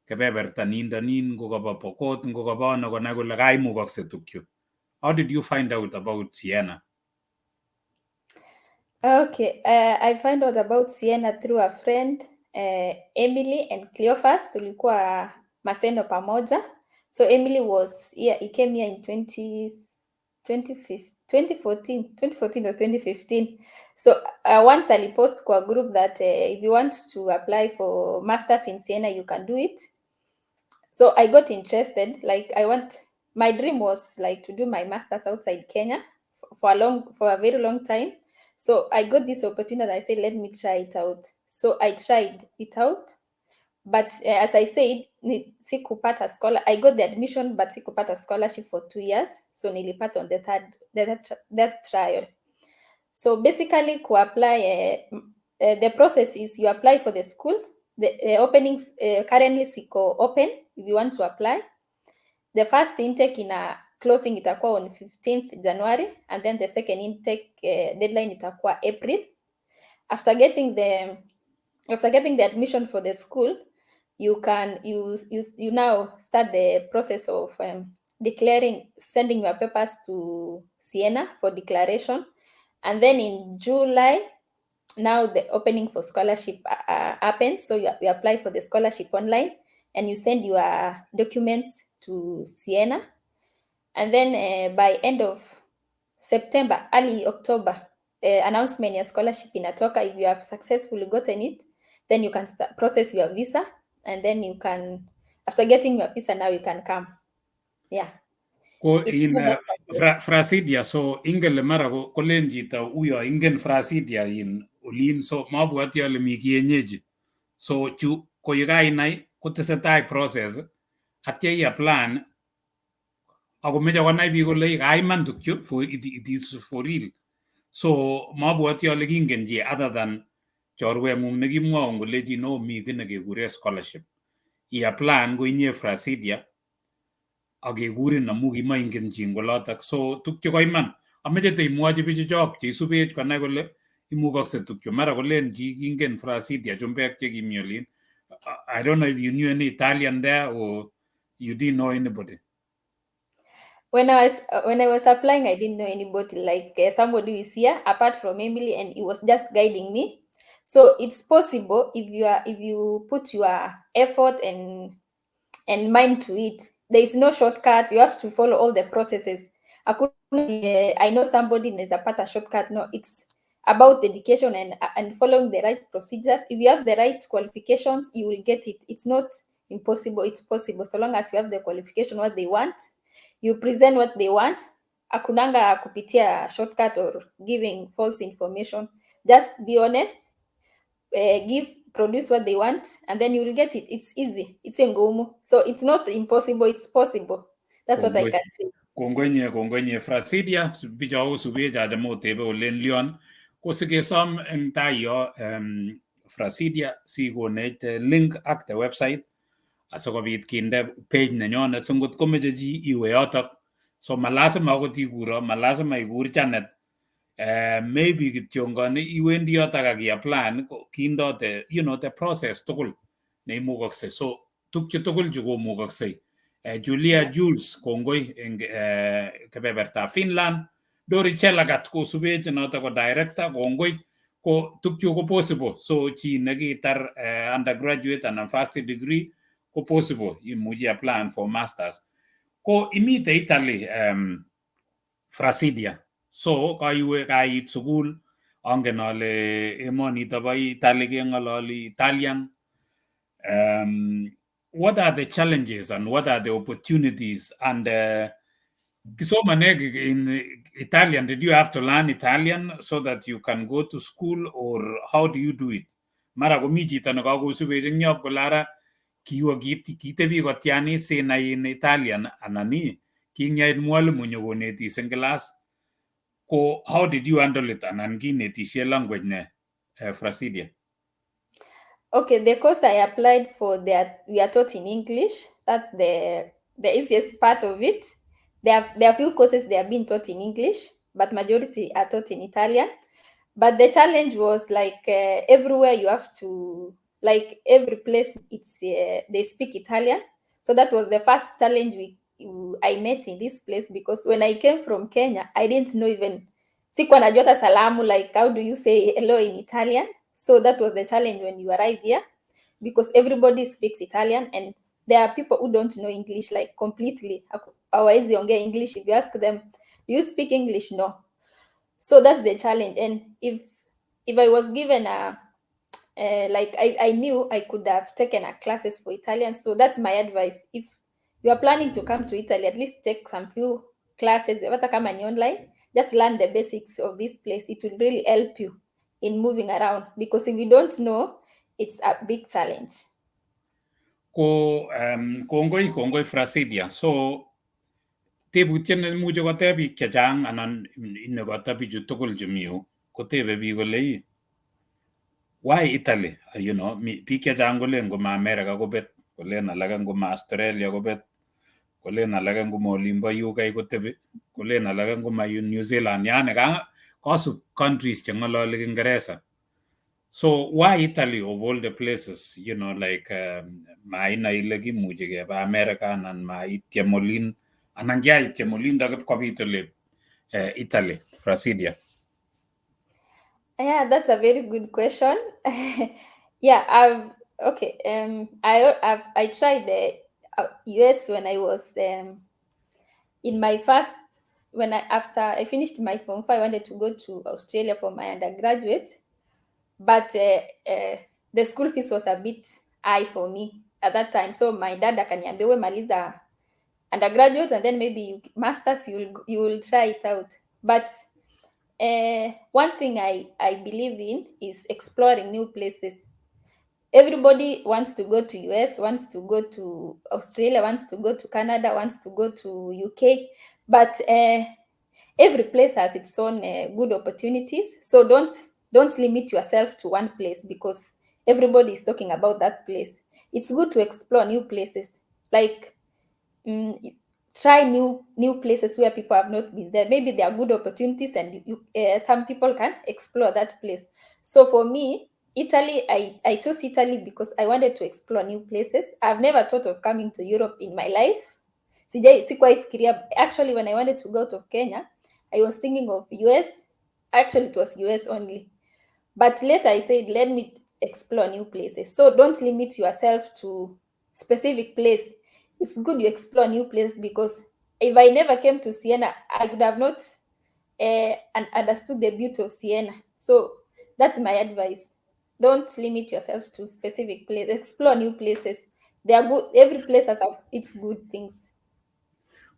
kebeberta nindo nin ngokobo Pokot ngokobo ano konai kole kaimukokse tukchu. How did you find out about Siena? Okay, I find out about Siena through a friend, Emily and Cleophas. Tulikuwa Maseno pamoja. So Emily was here, he came here in 20, 2014, 2014 or 2015. So once alipost kwa group that if you want to apply for masters in Siena, you can do it. So I got interested. Like I want, my dream was like to do my masters outside Kenya for a very long time. So I got this opportunity. I said, let me try it out. So I tried it out. But as I said, sikupata scholar. I got the admission, but sikupata scholarship for 2 years. So nilipata on the third trial. So basically, ku apply, the process is you apply for the school. The openings currently ziko open if you want to apply. The first intake in a closing itakuwa on 15th January, and then the second intake deadline itakuwa April. After getting the admission for the school, you can you you you now start the process of declaring, sending your papers to Siena for declaration, and then in July, now the opening for scholarship happens. So you apply for the scholarship online, and you send your documents to Siena, and then by end of September, early October, announcement ya scholarship inatoka. If you have successfully gotten it, then you can start process your visa, and then you can, after getting your visa, now you can come. Yeah. Ko It's in not that complex. Frasidia, so ingen le mara kolen chito uyo ingen Frasidia in olin, so mabwati ale mi kienyeji. So chu ko yekainai kotesetai process atya i-apply akomeche konai biik kole kaiman tukchu for it is for real. So mabwati ale kingen chi other than chorweng'ung nekimwoun kolechin o mi kiy nekekure scholarship. I-apply ko inye Frasidia akekurin amu kimaingen chi eng olotok. So tukchu ko iman. Ameche teimwochi bichuchok cheisubech konai kole imukokse tukchu. Mara kolen chi kingen Frasidia chumbek chekimi olin. I don't know if you knew any Italian there or you didn't know anybody. When I was applying, I didn't know anybody, like somebody who is here apart from Emily, and he was just guiding me. So it's possible if you put your effort and mind to it. There is no shortcut. You have to follow all the processes. Hakuna, I know somebody naweza pata shortcut. No, it's about dedication and following the right procedures. If you have the right qualifications, you will get it. It's not impossible. It's possible so long as you have the qualification what they want. You present what they want. Hakunanga kupitia shortcut or giving false information. Just be honest, give produce what they want, and then you will get it. It's easy. It's ngumu. So it's not impossible. It's possible. That's what I Kongoi. Can say. Kongoi nye, kongoi nye Frasidia, bicho osubech achame otebe olen lion. Ko sikesom eng tai yo Frasidia sikonech link ak the website asikobit kinde page nenyonet so ngot komeche chi iwe yotok. So malasima akot ikuro, malasima ikur Janet. Maybe kityongon iwendi yotok ak i-apply kindo the the process tugul neimukokse. So tukchu tugul chu komukoksei. Julia Jules kongoi eng kebebertab Finland. Dori Chelagat kosubech noto ko director kongoi ko tukchu ko possible. So chi nekitar undergraduate anan first degree ko possible imuchi apply for masters. Ko imite Italy Frasidia. So kaiwe kait sukul angen ale emonito bo Italy keng'ololi Italian. What are the challenges and what are the opportunities and kisomane in Italian? Did you have to learn Italian so that you can go to school or how do you do it? Mara komi chito nekakosubech eng yop kole ara kiwo kitebi kotianit sinai in Italian anan ii kingeit mwalimu nyokonetis eng class ko how did you handle it anan kinetishe language ne Frasidia? Okay, the course I applied for, we are taught in English. That's the easiest part of it. There are few courses they are being taught in English, but majority are taught in Italian. But the challenge was like everywhere you have to, like, every place it's they speak Italian. So that was the first challenge we I met in this place, because when I came from Kenya, I didn't know even, sikuwa najua hata salamu, like how do you say hello in Italian. So that was the challenge when you arrive here, because everybody speaks Italian and there are people who don't know English, like completely. Hawawezi ongea English. If you ask them, "Do you speak English?" No. So that's the challenge. And if I was given a like I knew I could have taken a classes for Italian. So that's my advice. If you are planning to come to Italy, at least take some few classes, hata kama ni online, just learn the basics of this place. It will really help you in moving around, because if you don't know, it's a big challenge. Ko kongoi kongoi Frasidia. So tebutiet nemuche koteb biik chechang anan nekata bichu tugul chemi yu kotebe biik kole ii why Italy? Biik chechang kolen ngoma America kobet, kolen alake ngoma Australia kobet, kolen alake ngoma olimbo UK kotebi, kolen alake ngoma New Zealand, yani ka kosub countries cheng'ololi Kiingereza. So why Italy of all the places? Like mainai ile kimuchi keba America anan maityem olin anan kiaityem olindo kobit ole Italy, Frasidia? Yeah, that's a very good question. Yeah, I've okay. I tried the US when I was in my first when I after I finished my form 4, I wanted to go to Australia for my undergraduate, but the school fees was a bit high for me at that time. So my dad akaniambia, "We maliza Undergraduate and then maybe you, masters, you will try it out. But one thing I believe in is exploring new places. Everybody wants to go to US, wants to go to Australia, wants to go to Canada, wants to go to UK, but every place has its own good opportunities. So don't limit yourself to one place because everybody is talking about that place. It's good to explore new places, like try new places where people have not been there. Maybe there are good opportunities and some people can explore that place. So for me, Italy, I chose Italy because I wanted to explore new places. I've never thought of coming to Europe in my life. Sijai, sikuwahi fikiria. Actually, when I wanted to go out of Kenya, I was thinking of US. Actually, it was US only. But later I said, "Let me explore new places." So don't limit yourself to specific place. It's good you explore new places because if I never came to Siena, I would have not understood the beauty of Siena. So that's my advice. Don't limit yourself to specific place. Explore new places. They are good. Every place has its good things.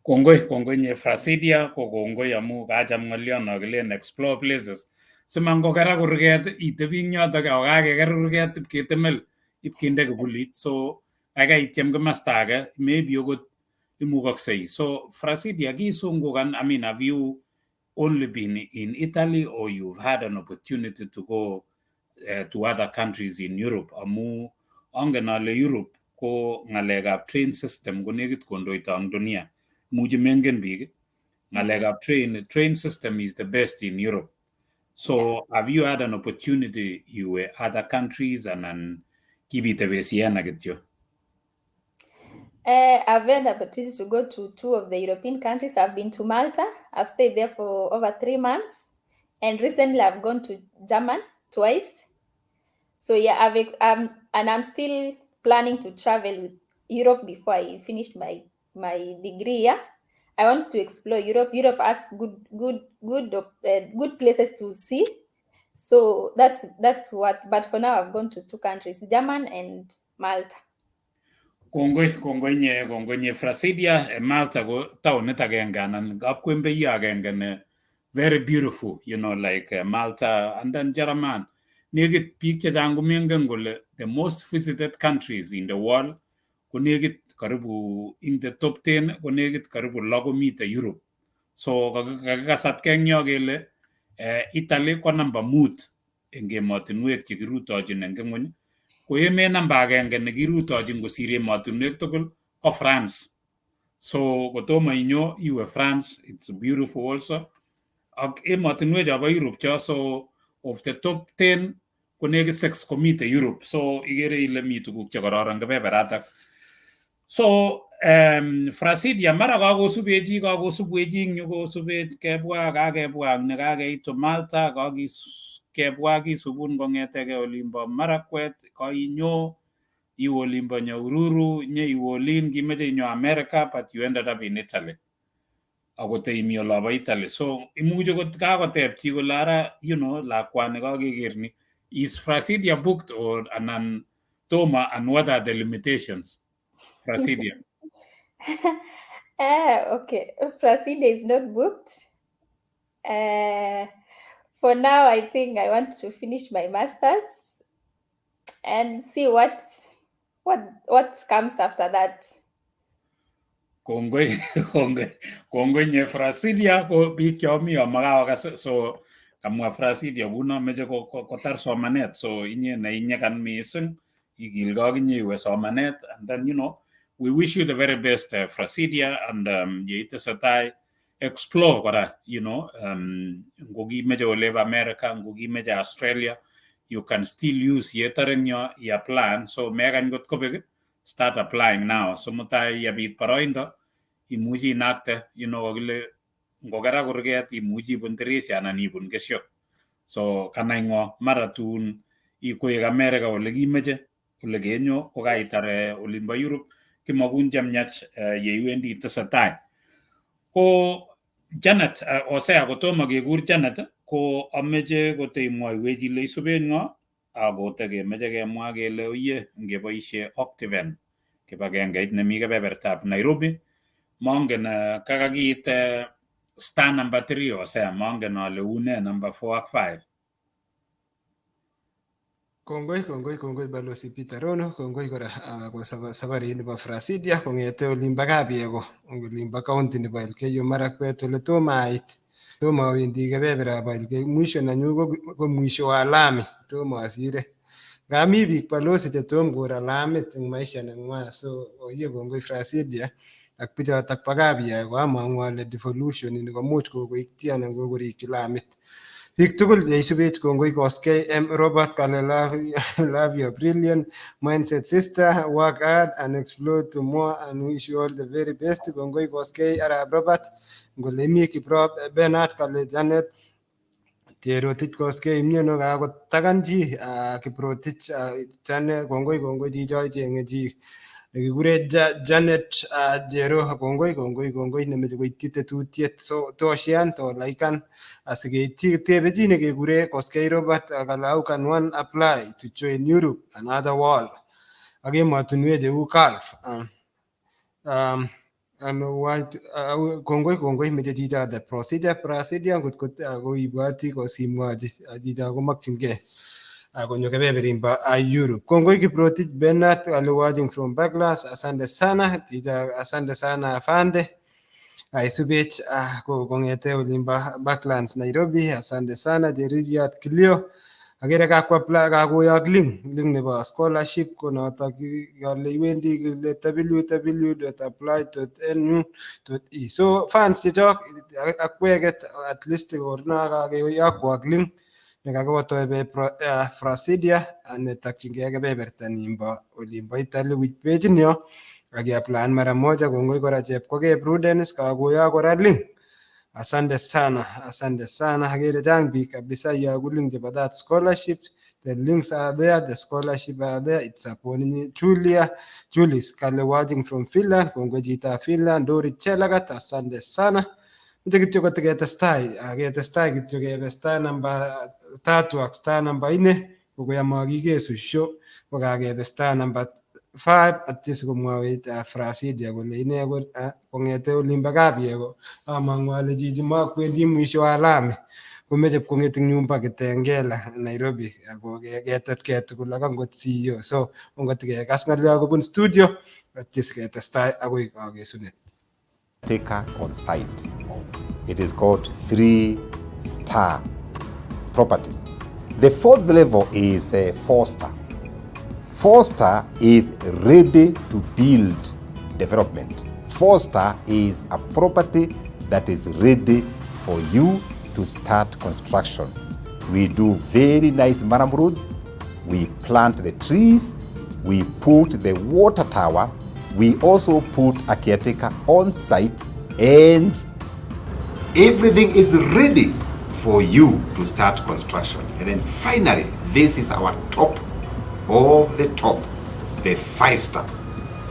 Kongoi, kongoi nye Frasidia, ko kongoi amu kacham ng'olyon no kilen explore places. Simangokerak kurget itebi eng yotok ako kakeker kurget ipketemel ipkinde kibulit. So kaikai ityem komasta age, maybe okot imukoksei. So Frasidia, kisungukan, I mean, have you only been in Italy or you've had an opportunity to go to other countries in Europe? Amu angen ale Europe ko ng'alekab train system ko nekit kondoito ang dunia. Imuchi mengen biik ng'alekab train system is the best in Europe. So have you had an opportunity iwe other countries anan kibitebe Siena kityo? I've had the opportunity to go to two of the European countries. I've been to Malta. I've stayed there for over 3 months. And recently I've gone to German twice. So yeah, and I'm still planning to travel with Europe before I finish my degree. Yeah, I want to explore Europe. Europe has good places to see. So that's what. But for now, I've gone to two countries, German and Malta. Kongoi, kongoi nye, kongoi nye Frasidia. Malta ko taonit agenge anan kapkwembeiyo agenge ne very beautiful, like Malta and then German. Nekit biik chechang komengen kole the most visited countries in the world ko nekit karibu in the top 10, ko nekit karibu 6 komite Europe. So kakikasatke eng yo kele Italy ko namba 5 eng emotinwek chekirutochin eng ng'wony, ko emet namba agenge nekirutochin kosir emotinwek tugul ko France. So kotomo inyo iwe France, it's beautiful also. Ak emotinwek chobo Europe cho, so of the top 10 ko nekit 6 komite Europe. So ikere ile mi tuguk chekororon kebeberatak. So Frasidia, mara kakosubechi, kakosubwechi eng yu, kosubech kebwa, kakebwa ak nekakeitu Malta, kebwa kisubun kong'eteke olimbo Marakwet, kainyo iwe olimbo Nyahururu, nye iwe olin kimeche inyo America, but you ended up in Italy. Akote imi olobo Italy. So imuchi kot kakoteb chi kole ara lakwani kakeker ni, is Frasidia booked or anan toma, and what are the limitations? Frasidia. Ah, okay. Frasidia is not booked. For now, I think I want to finish my master's and see what comes after that. Kongoi, kongoi, kongoi nye Frasidia. Ko biik chomi amakawakas, so kamwa Frasidia kuno meche kotar somanet. So inye neinyekan mising, ikilgei akinye iwe somanet, and then we wish you the very best, Frasidia, and yeitesetai explore kora, ngokimeche olebo America, ngokimeche Australia, you can still use yetore eng yo i-apply. So mekany kot kobek, start applying now, so mutai yebit boroindo imuchi inakte. Kakile ngokerak kurget imuchi ibun tirisha anan ibun kesho. So kanai ng'o, mara tun koek America ole kimeche ole kenyo ko kaitar olimbo Europe, kimokun chemiach yeiwendi itesetai. Ko Janet, Hosea, kotomo kekur Janet, ko ameche koteimwoiwech ile isuben ng'o, akote kemeche kemwa kele oye ngeboisie Optiven kibagengeit nemi kebebertab Nairobi. Mongen kakakiit star number 3 Hosea, mongen ale une number 4 ak 5. Kongoi, kongoi, kongoi Balozi Peter Rono, kongoi kora ko sabarit nebo Frasidia kong'ete olimbo Kabiego, olimbo county nebo Elgeyo Marakwet ole tomo ait. Tomo awendi kebeberab Elgeyo, mwisho nenyu ko mwisho wa lami, tomo asire. Nga mi biik balozi chetom koro lamit eng maisha neng'wa, so oye kongoi Frasidia ak bichotok bo Kabiego among'u ale devolution ini komuch kokoityi anan kokorikyi lamit. Biik tugul cheisubech kongoi Koskei M. Robert kale love your brilliant mindset, sister, work hard and explore to more and wish you all the very best. Kongoi Koskei Arap Robert. Ngole mi Kiprop Bernard kale Janet Cherotich Koskei miano kakotakan chi Kiprotich Janet kongoi kongoi chicho icheng'e chi nekikure Janet Jero kongoi kongoi kongoi nemeche koityi tetutiet so toshean tolaikan asikeityi tebe chi nekekure Koskei Robert kale how can one apply to join Europe and other world ak emotinwek cheu Gulf and why kongoi kongoi meche chicho the procedure ngot ko koibwoti kosimwochi chicho komokyingei konyo kebeberimbo Europe. Kongoi Kiprotich Bernard ale watching from Douglas. Asante sana chicho, asante sana afande. Aisubech kong'ete olimbo Parklands Nairobi. Asante sana Jeriyat Kilio. Akere kakwa kakoyok link nebo scholarship ko notok kale iwendi kile www.apply.nu.e. So fans chechok akweket at least korna kakeyokwok link nekakiwatobe Frasidia netokyingei kebeberta nimbo olimbo Italy wich page nyo ak iaplaen mara moja. Kongoi kora Chepkogei Prudence kakoyok kora link. Asante sana, asante sana. Akere chang biik kabisa iyoku link chebo that scholarship. The links are there, the scholarship are there. It's upon Julia Julis kale watching from Finland. Kongoi chitab Finland Dorit Chelagat, asante sana. Meche kityo kotiketestai ketestai kityo kebe star namba tatu ak star namba nne kokoyamokikesu show kokakebe star namba 5 atya sikomwowech Frasidia kole ine ko kong'ete olimbo Kabiego among'u ale chichi makwendi mwisho wa lami komeche pkong'et eng nyumba Kitengela Nairobi ako ketetkei tugul ak angot CEO so ongotikekas ng'olyo kobun studio atya siketestai akoi kakesunet. Caretaker on site. It is called 3 star property. The fourth level is 4 star. 4 star is ready to build development. 4 star is a property that is ready for you to start construction. We do very nice murram roads. We plant the trees. We put the water tower. We also put a caretaker on site, and everything is ready for you to start construction. And then finally, this is our top of the top, the 5 star.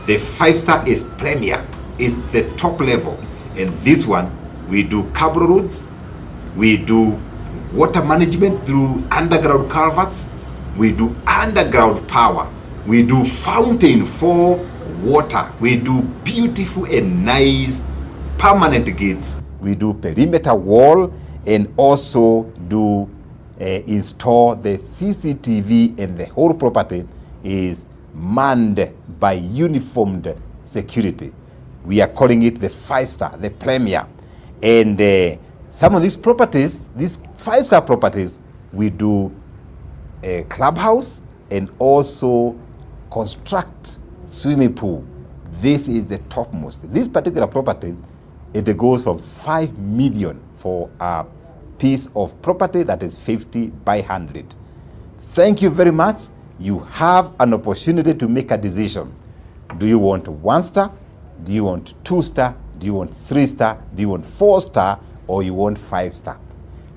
The 5 star is premier, it's the top level. And this one, we do cabro roads, we do water management through underground culverts, we do underground power, we do fountain for water, we do beautiful and nice permanent gates, we do perimeter wall, and also do install the CCTV, and the whole property is manned by uniformed security. We are calling it the 5 star, the premier. And some of these properties, these 5 star properties, we do a clubhouse and also construct swimming pool. This is the topmost. This particular property, it goes from 5 million for a piece of property that is 50 by 100. Thank you very much. You have an opportunity to make a decision. Do you want 1 star? Do you want 2 star? Do you want 3 star? Do you want 4 star? Or you want 5 star?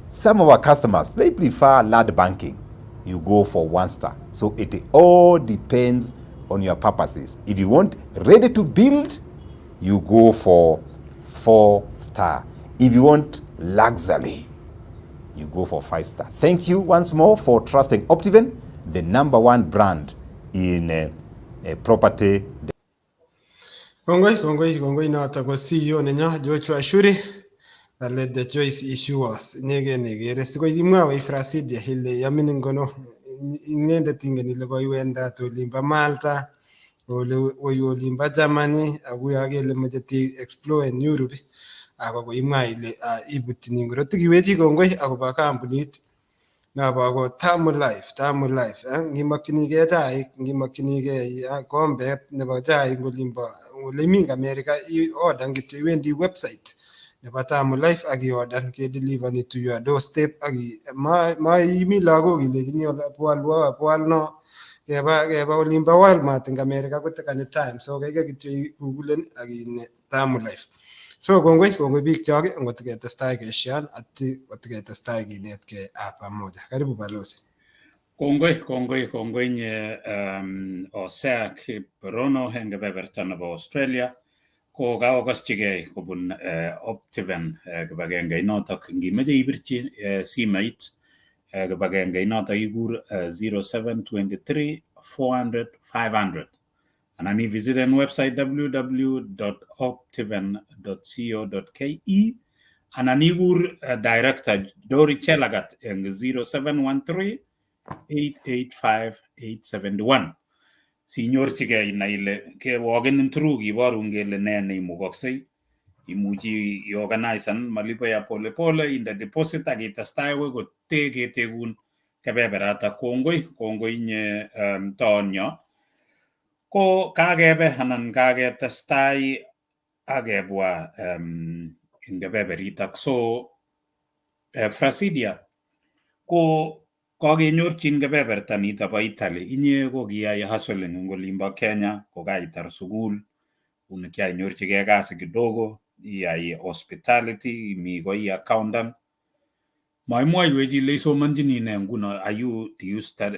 Some of our customers, they prefer land banking. You go for 1 star. So it all depends on your purposes. If you want ready to build, you go for 4 star. If you want luxury, you go for 5 star. Thank you once more for trusting Optiven, the number one brand in property. Kongoi, kongoi, kongoi noto ko CEO nenyo George Wachiuri ale the choice is yours. Inyegei nekere sikoi imwawech Frasidia ile yamin ngono inyendet ingen ile koiwendat olimbo Malta ole woi olimbo Germany akuyo kele moche ti explore en Europe ako koimwa ile ibutyini ngoro tikiwechi kongoi akobo kampunit nobo ko Tamu Life, Tamu Life ngimokchinigei chaik ngimokchinigei kombet nebo chaik olimbo ole imi America i-order kityo iwendi website nebo Tamu Life ak i-order kedeliverni to your doorstep ak maimi lagok ilechini boalwo boal no keba keba olimbo Walmart eng America kotekani time so kaikai kityo igugulen ak ine Tamu Life. So kongoi kongoi biik chok ngot ketestai keshan ati kotiketestai kinetkei pamoja. Karibu balozi. Kongoi, kongoi, kongoi nye Hosea Kiprono eng kebeberta nebo Australia ko kakokoschigei kobun Optiven kibagenge inotok ngimeche ibirchi simoit kibagenge inotok ikur 0723 400 500 anan ivisiten website www.optiven.co.ke anan ikur director Dori Chelagat eng 0713 885 871 sinyorchigei inai ile kewokinin through kiborun kele nee neimukoksei imuchi iorganisan malipo ya polepole inde deposit ak itestai akoi kote ketekun kebeberatak kongoi kongoi inye toonyo ko kakebe anan kaketestai akebwa eng kebeberitak so Frasidia ko kakenyorchin kebeberta nito bo Italy inye ko kiyai hustling eng olimbo Kenya kokaitar sukul uni kiainyorchigei kasi kidogo iyai hospitality imi ko i accountant maimwoiwech ile isomonchini nee nguno are you do you study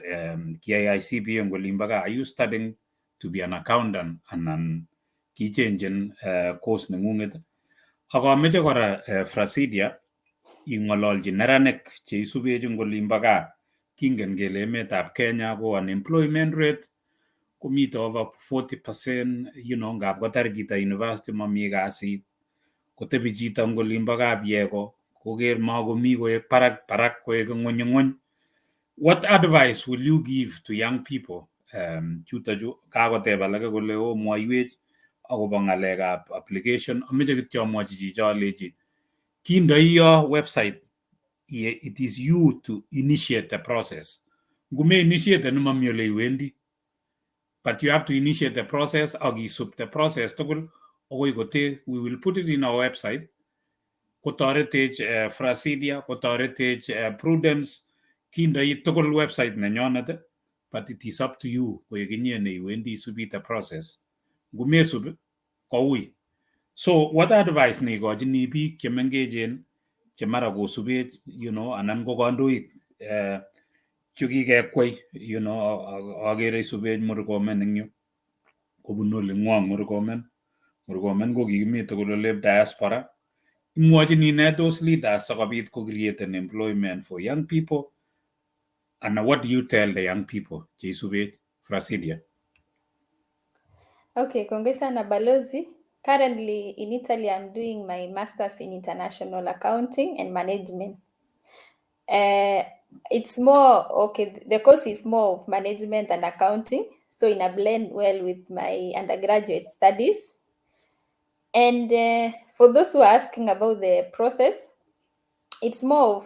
kiyai CPA eng olimbo gaa are you studying to be an accountant anan kichenchen course neng'ung'et ak ameche kora Frasidia ing'ololchi neranik cheisubech eng olimbo gaa kingen kele emetab Kenya ko unemployment rate komite over 40% ngap kotar chito university mami kasit kotebi chito eng olimbo Kapyeko koker makomi koek barak barak koek ng'weny ng'weny. What advice will you give to young people chuto chu kakoteb alake kole o mwoiwech akobo ng'alekab application ameche kityo amwochi chicho alechi kindoi yo website it is you to initiate the process ngume initiate mami ole iwendi but you have to initiate the process ak isub the process tugul akoi kote we will put it in our website kotoretech Frasidia kotoretech Prudence kindoi tugul website nenyonet but it is up to you koek inye neiwendi isubi the process ngumesub koui so what advice neikochini biik chemengechen che mara kosubech anan ko kandoik chukikekwei akere isubech Murkomen eng yu kobunu oling'wong Murkomen Murkomen ko kikimi tugul olep diaspora imwochini nee those leaders sikobit ko create an employment for young people and what do you tell the young people cheisubech Frasidia? Okay, kongoi sana balozi. Currently in Italy, I'm doing my master's in international accounting and management. It's more, okay, the course is more of management and accounting. So in a blend well with my undergraduate studies. And for those who are asking about the process, it's more of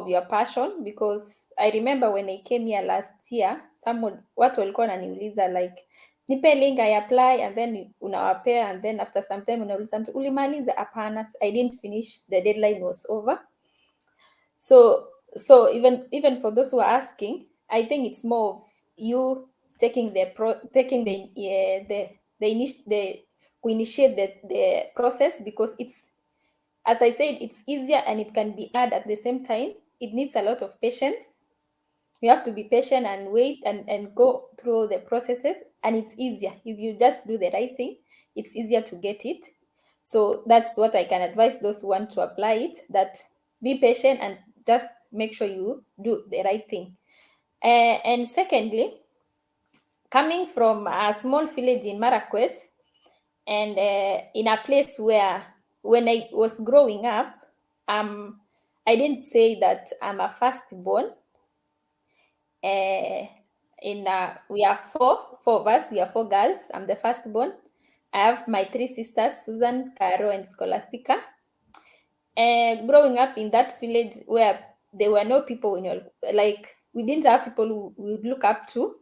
your passion because I remember when I came here last year, someone watu walikuwa wananiuliza like nipe link I apply and then unawapea and then after some time unauliza mtu ulimaliza? Hapana, I didn't finish, the deadline was over. So even for those who are asking, I think it's more of you taking the pro taking the init the initiate the process because it's, as I said, it's easier and it can be hard at the same time. It needs a lot of patience. You have to be patient and wait and go through the processes, and it's easier if you just do the right thing. It's easier to get it. So that's what I can advise those who want to apply it, that be patient and just make sure you do the right thing. And secondly, coming from a small village in Marakwet, And in a place where, when I was growing up, I didn't say that I'm a firstborn. In We are four of us. We are four girls. I'm the firstborn. I have my three sisters, Susan, Caro, and Scholastica. Growing up in that village where there were no people in your, like, we didn't have people who we would look up to.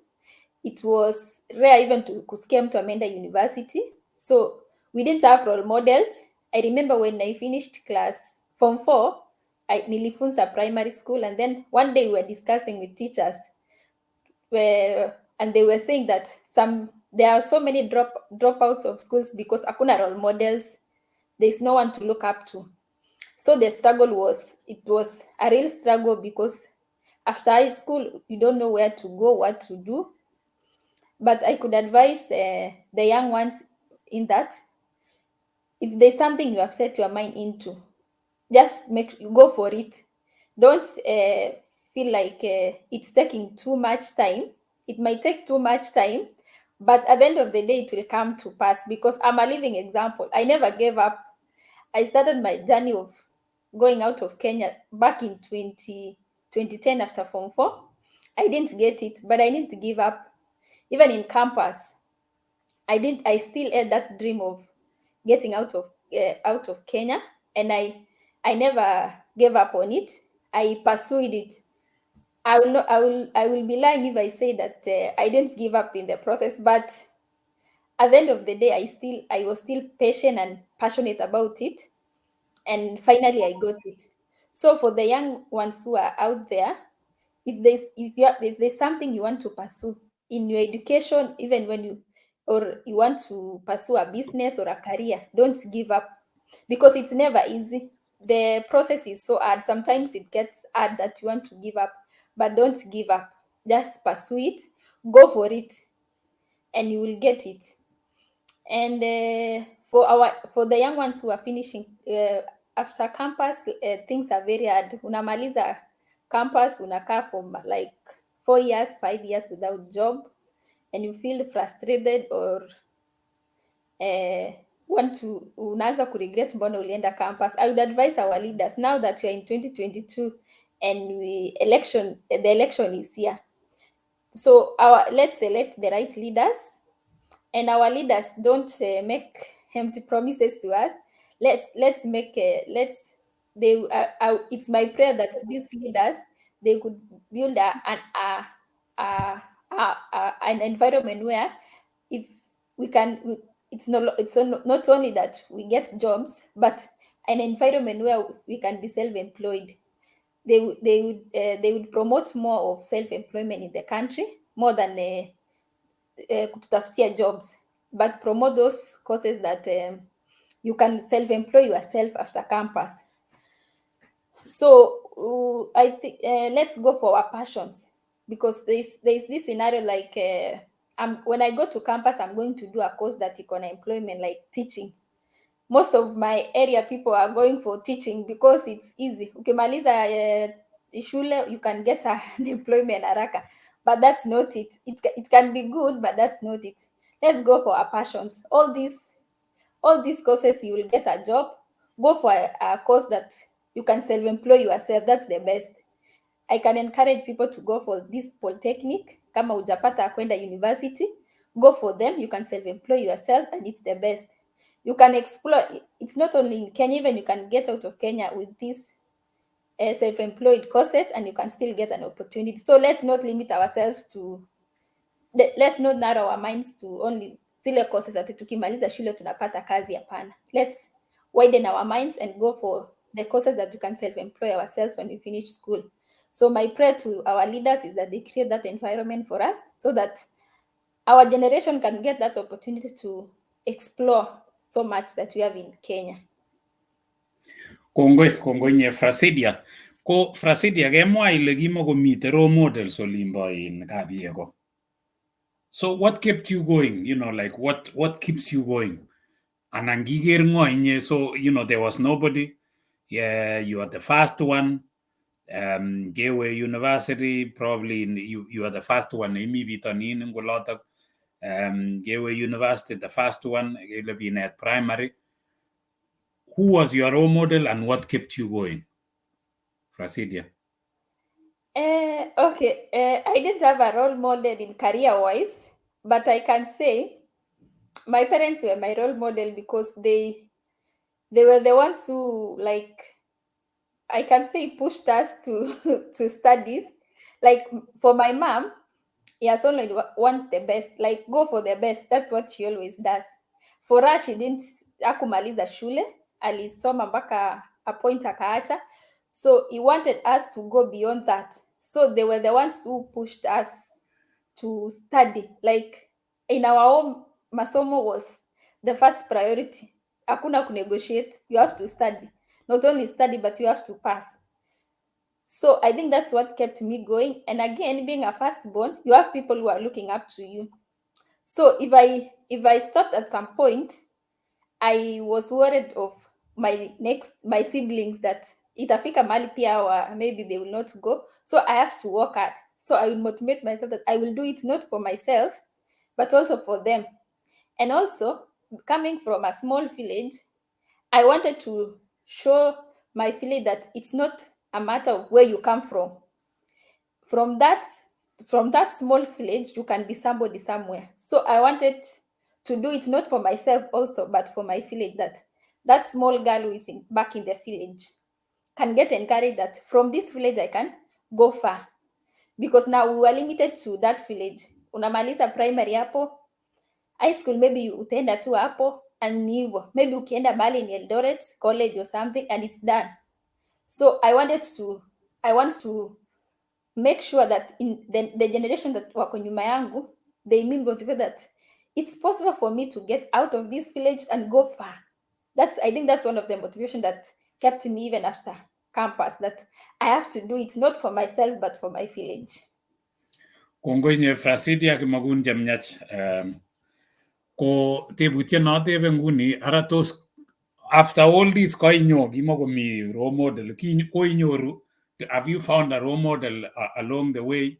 It was rare even to kusikia mtu ameenda university. So we didn't have role models. I remember when I finished class form 4, I nilifunza primary school, and then one day we were discussing with teachers where, and they were saying that some there are so many dropouts of schools because hakuna role models. There's no one to look up to. So the struggle was, it was a real struggle, because after high school you don't know where to go, what to do. But I could advise the young ones in that if there's something you have set your mind into, just make go for it. Don't feel like it's taking too much time. It might take too much time, but at the end of the day, it will come to pass, because I'm a living example. I never gave up. I started my journey of going out of Kenya back in 2010 after Form 4. I didn't get it, but I didn't give up. Even in campus, I didn't. I still had that dream of getting out of Kenya, and I never gave up on it. I pursued it. I will not. I will be lying if I say that I didn't give up in the process. But at the end of the day, I was still patient and passionate about it, and finally I got it. So for the young ones who are out there, if there's something you want to pursue in your education, even when you or you want to pursue a business or a career, don't give up, because it's never easy. The process is so hard. Sometimes it gets hard that you want to give up, but don't give up. Just pursue it, go for it, and you will get it. And for the young ones who are finishing after campus, things are very hard. Unamaliza campus, unakaa for like 4 years, 5 years without job, and you feel frustrated or want to, unaanza kuregret mbona ulienda campus. I would advise our leaders, now that we are in 2022 and we election the election is here, so our let's select the right leaders, and our leaders don't make empty promises to us. Let's make a, let's they It's my prayer that these leaders, they could build a an a, an environment where if we can we, it's not only that we get jobs, but an environment where we can be self-employed. They would promote more of self-employment in the country, more than kututafutia jobs, but promote those courses that you can self-employ yourself after campus. So I think let's go for our passions, because there's this scenario like, when I go to campus, I'm going to do a course that iko na employment, like teaching. Most of my area people are going for teaching because it's easy. Ukimaliza shule, you can get an employment haraka, but that's not it. It can be good, but that's not it. Let's go for our passions. All these courses, you will get a job. Go for a course that you can self-employ yourself. That's the best. I can encourage people to go for this polytechnic. Kama hujapata kwenda university, go for them. You can self-employ yourself and it's the best. You can explore. It's not only in Kenya, even you can get out of Kenya with these self-employed courses and you can still get an opportunity. So let's not limit ourselves to, let's not narrow our minds to only zile courses ati tukimaliza shule tunapata kazi. Hapana, let's widen our minds and go for the courses that we can self-employ ourselves when we finish school. So my prayer to our leaders is that they create that environment for us so that our generation can get that opportunity to explore so much that we have in Kenya. Kongoi, kongoi nye Frasidia. Ko Frasidia, kemwa ile kimokomite role models olimbo in Kabiego. So what kept you going? Like what keeps you going? Anan kiker ng'o inye? So there was nobody. Yeah, you are the first one. Kewe university, probably you are the first one imi bitonin eng olotok. Kewe university, the first one, kele binet primary. Who was your role model and what kept you going? Frasidia. Okay, I didn't have a role model in career wise, but I can say my parents were my role model because they were the ones who, like, I can say pushed us to studies. Like for my mom, yes, only wants the best, like go for the best. That's what she always does. For her, she didn't hakumaliza shule, alisoma mpaka a point akaacha. So he wanted us to go beyond that. So they were the ones who pushed us to study. Like in our home, masomo was the first priority. Hakuna kunegotiate. You have to study. Not only study, but you have to pass. So I think that's what kept me going. And again, being a firstborn, you have people who are looking up to you. So if I stopped at some point, I was worried of my siblings, that itafika mahali pia wa, maybe they will not go. So I have to work hard. So I will motivate myself that I will do it not for myself, but also for them. And also, coming from a small village, I wanted to show my village that it's not a matter of where you come from. From that small village, you can be somebody somewhere. So I wanted to do it not for myself also, but for my village, that that small girl who is back in the village can get encouraged that from this village I can go far. Because now we were limited to that village. Unamaliza primary hapo, high school maybe utaenda tu hapo and ni hivyo. Maybe ukienda mahali in Eldoret college or something and it's done. So I want to make sure that in the generation that wako nyuma yangu, they mean motivate that it's possible for me to get out of this village and go far. That's I think that's one of the motivation that kept me even after campus, that I have to do it not for myself but for my village. Kongoi nye Frasidia, kimakun chemiach. Ko tebutiet notebe nguni, ara tos after all this koinyo kimokomi role model, koinyoru, have you found a role model along the way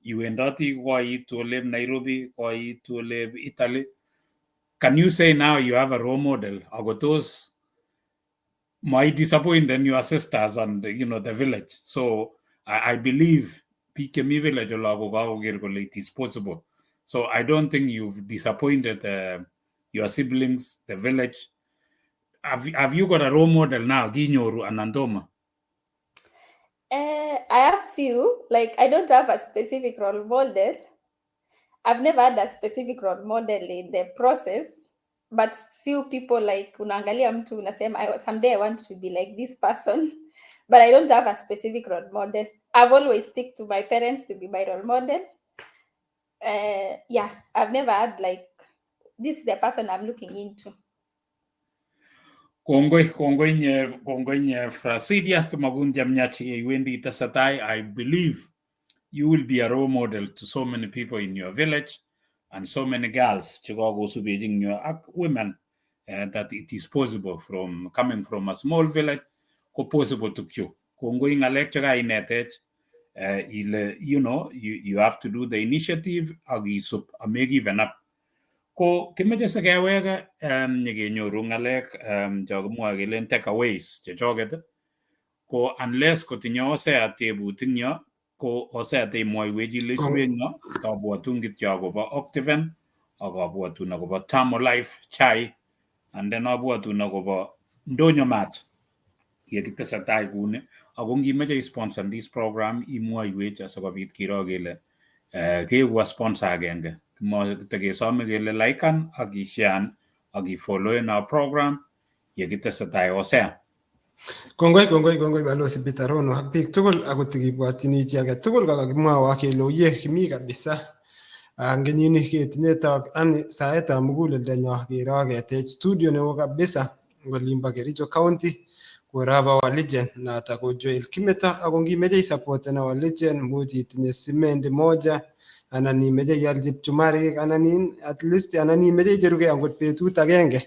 iwendoti koitu olep Nairobi, koitu olep Italy? Can you say now you have a role model, ako tos mai disappoint your sisters and the village? So I believe biik chemi village olo ko kakoker kole it is possible. So I don't think you've disappointed your siblings, the village. Have you got a role model now, kinyoru anan tomo? I have few. Like I don't have a specific role model. I've never had a specific role model in the process, but few people, like unaangalia mtu unasema, Someday I want to be like this person," but I don't have a specific role model. I've always stick to my parents to be my role model. Yeah, I've never had like this is the person I'm looking into. Kongoi, kongoi nye, kongoi nye Frasidia, kimakun chemiach iwendi itesetai. I believe you will be a role model to so many people in your village and so many girls chekakosubech eng yu ak women, that it is possible from coming from a small village, ko possible tukchu. Kongoi ngalek chekainetech ile you have to do the initiative ak isub amegiven up. Ko kimeche sikeweke nyekenyoru ng'alek cho kimwoe kelen takeaways chechoket, ko unless kotinye Hosea tebut eng yo, ko Hosea teimwoiwech ile isubech ng'o. Kabwotun kityo akobo Optiven ak abwotun akobo Tamo Life Chai and then abwotun akobo Ndonyo Mart yekitesetai kuni. Ako ngimeche isponsor this program, imwoiwech asikobit kiro kele keeku a sponsor agenge. Tekesome kele liken ak isharen ak ifollowen our program yekitesetai. Hosea. Kongoi, kongoi, kongoi Balozi Peter Rono ak biik tugul. Akot kibwotyini chi age tugul kakakimwowo kele oye kimi kabisa. Ang kenyini ketinye tok ani saetab muguleldonyo kero ketech studio neo kabisa eng olimbo Kericho County koraba our legend, noto ko Joel Kimeto. Ako ngimeche isupporten our legend, much itinye simendi moja anan imeche ialchi pchumarik anan at least anan imeche icherugei angot betut agenge,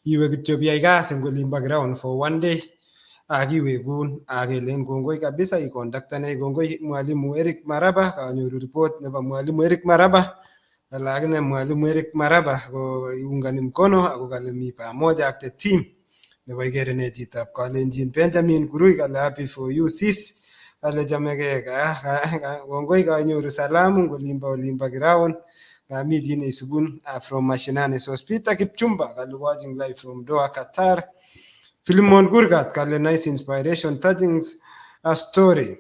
iwe kityo biyai kasi eng olimbo ground for one day akiwekun akelen kongoi kabisa. Ikontaktanech. Kongoi Mwalimu Eric Maraba, kanyoru report nebo Mwalimu Eric Maraba. Kale akine mwalimu Eric Maraba ko iungani mkono ako kale mi pamoja ak the team nebo ikere ne chitab Kalenjin. Benjamin Kurui kale happy for you sis, kale chamegei kongoi kanyoru salamu ngolimbo olimbo ground kami chi neisubun from Mashinani. Sospita Kipchumba kale watching live from Doha, Qatar. Philemon Kurgat kale nice inspiration touching a story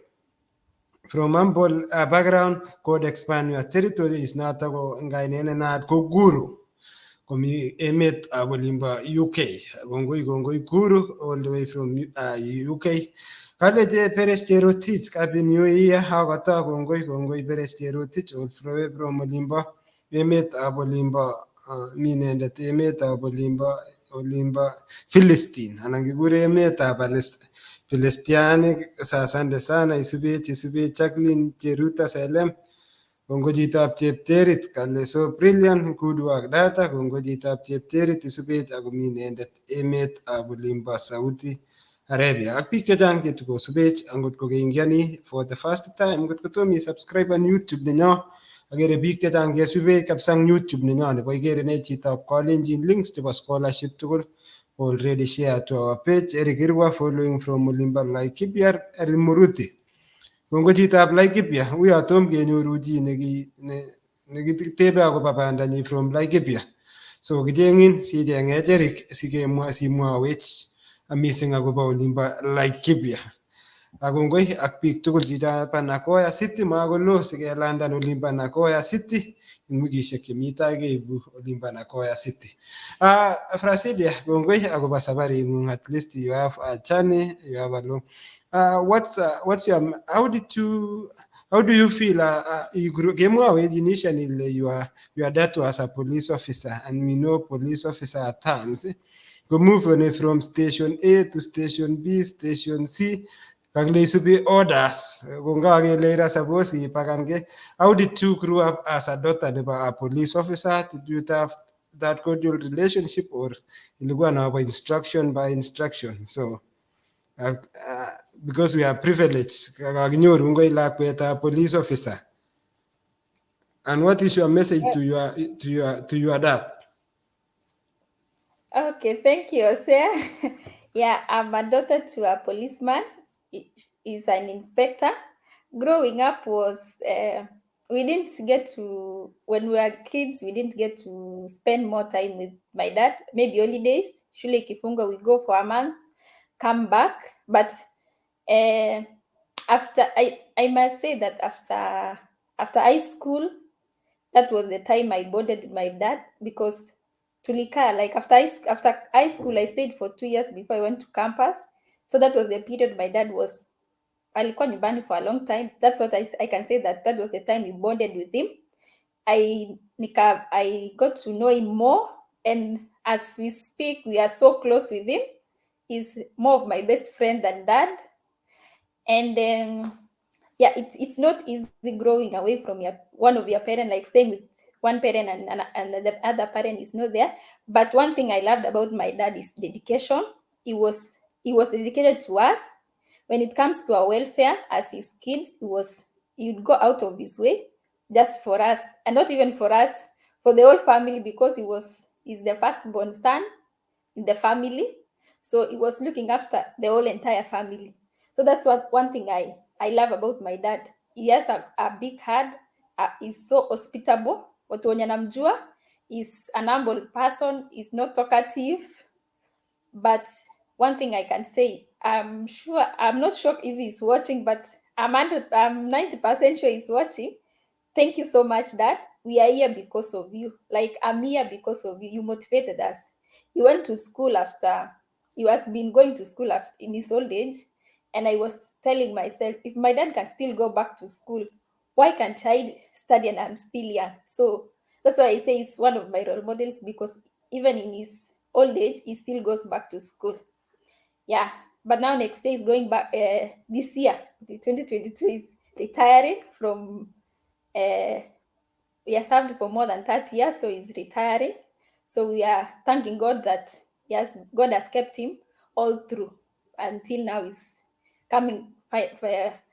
from humble background. God expand your territory is noto ko eng kainet ne naat ko Guru komi emet ab olimbo UK. Kongoi, kongoi Guru all the way from UK. Kale che Peres Cherotich, happy new year akoto kongoi, kongoi Peres Cherotich all the way from olimbo emet ab olimbo mi inendet emet ab olimbo Philistine anan kikure emet ab Philistianik. Asante sana, isubech, isubech Jacqueline Cheruta Selem. Kongoi chitab Chepterit kale so brilliant, good work data. Kongoi chitab Chepterit, isubech ako mi inendet emet ab olimbo Saudi Arabia ak biik chechang chetukosubech. Angot ko keingiani for the first time, ngot kotom isubscribe on YouTube nenyo, akere biik chechang chesubech kabisa eng YouTube nenyo nebo ikere ne chitab Kalenjin. Links chebo scholarship tugul already share to our page. Eric Irwa following from olimbo Laikipia, Rimuruti. Kongoi chitab Laikipia, uyo tom kenyoru chi nekitebe akobo bandanyi from Laikipia. So kicheng'in sicheng'ech Eric sikemwa simwawech mising akobo olimbo Laikipia. Ak kongoi ak biik tugul chichaba Nagoya City, makolo sikelandan olimbo Nagoya City eng wikishek chemi tai keibu olimbo Nagoya City. Frasidia, kongoi akobo safaring'ung. At least you have a journey, you have a long what's your how did you how do you feel you grew kemwowech initially ile your dad was a police officer, and we know police officer at times go move on from station A to station B, station C, kakile isubi orders ko ngakele ira suppose ipakanke. How did you grow up as a daughter nebo a police officer? Did you have that cordial relationship or ilikuwa na instruction by instruction? So because we are privileged kakinyoru ngoi lakwetab police officer, and what is your message to your dad? Okay, thank you, Hosea. Yeah, I'm a daughter to a policeman. He's an inspector. Growing up was we didn't get to when we were kids, we didn't get to spend more time with my dad. Maybe holidays, shule ikifungwa, we go for a month, come back. But after I must say that after high school, that was the time I bonded with my dad because tulikaa like after high school I stayed for 2 years before I went to campus. So that was the period my dad was alikuwa nyumbani for a long time. That's what I can say, that that was the time we bonded with him. I got to know him more, and as we speak, we are so close with him. He's more of my best friend than dad. And yeah, it's not easy growing away from your one of your parent, like staying with one parent and the other parent is not there. But one thing I loved about my dad is dedication. He was dedicated to us. When it comes to our welfare as his kids, he would go out of his way just for us, and not even for us, for the whole family, because he's the firstborn son in the family. So he was looking after the whole entire family. So that's what one thing I love about my dad. He has a big heart. He's so hospitable. Watu wenye namjua, is an humble person, is not talkative. But one thing I can say, I'm sure, I'm not sure if he's watching, but I'm 90% sure he's watching. Thank you so much, Dad. We are here because of you. Like, I'm here because of you. You motivated us. He went to school after he has been going to school after, in his old age. And I was telling myself, if my dad can still go back to school, why can't I study and I'm still young? So that's why I say he's one of my role models, because even in his old age, he still goes back to school. Yeah. But now next day he's going back this year, 2022, is retiring from he has served for more than 30 years, so he's retiring. So we are thanking God that yes, God has kept him all through until now he's coming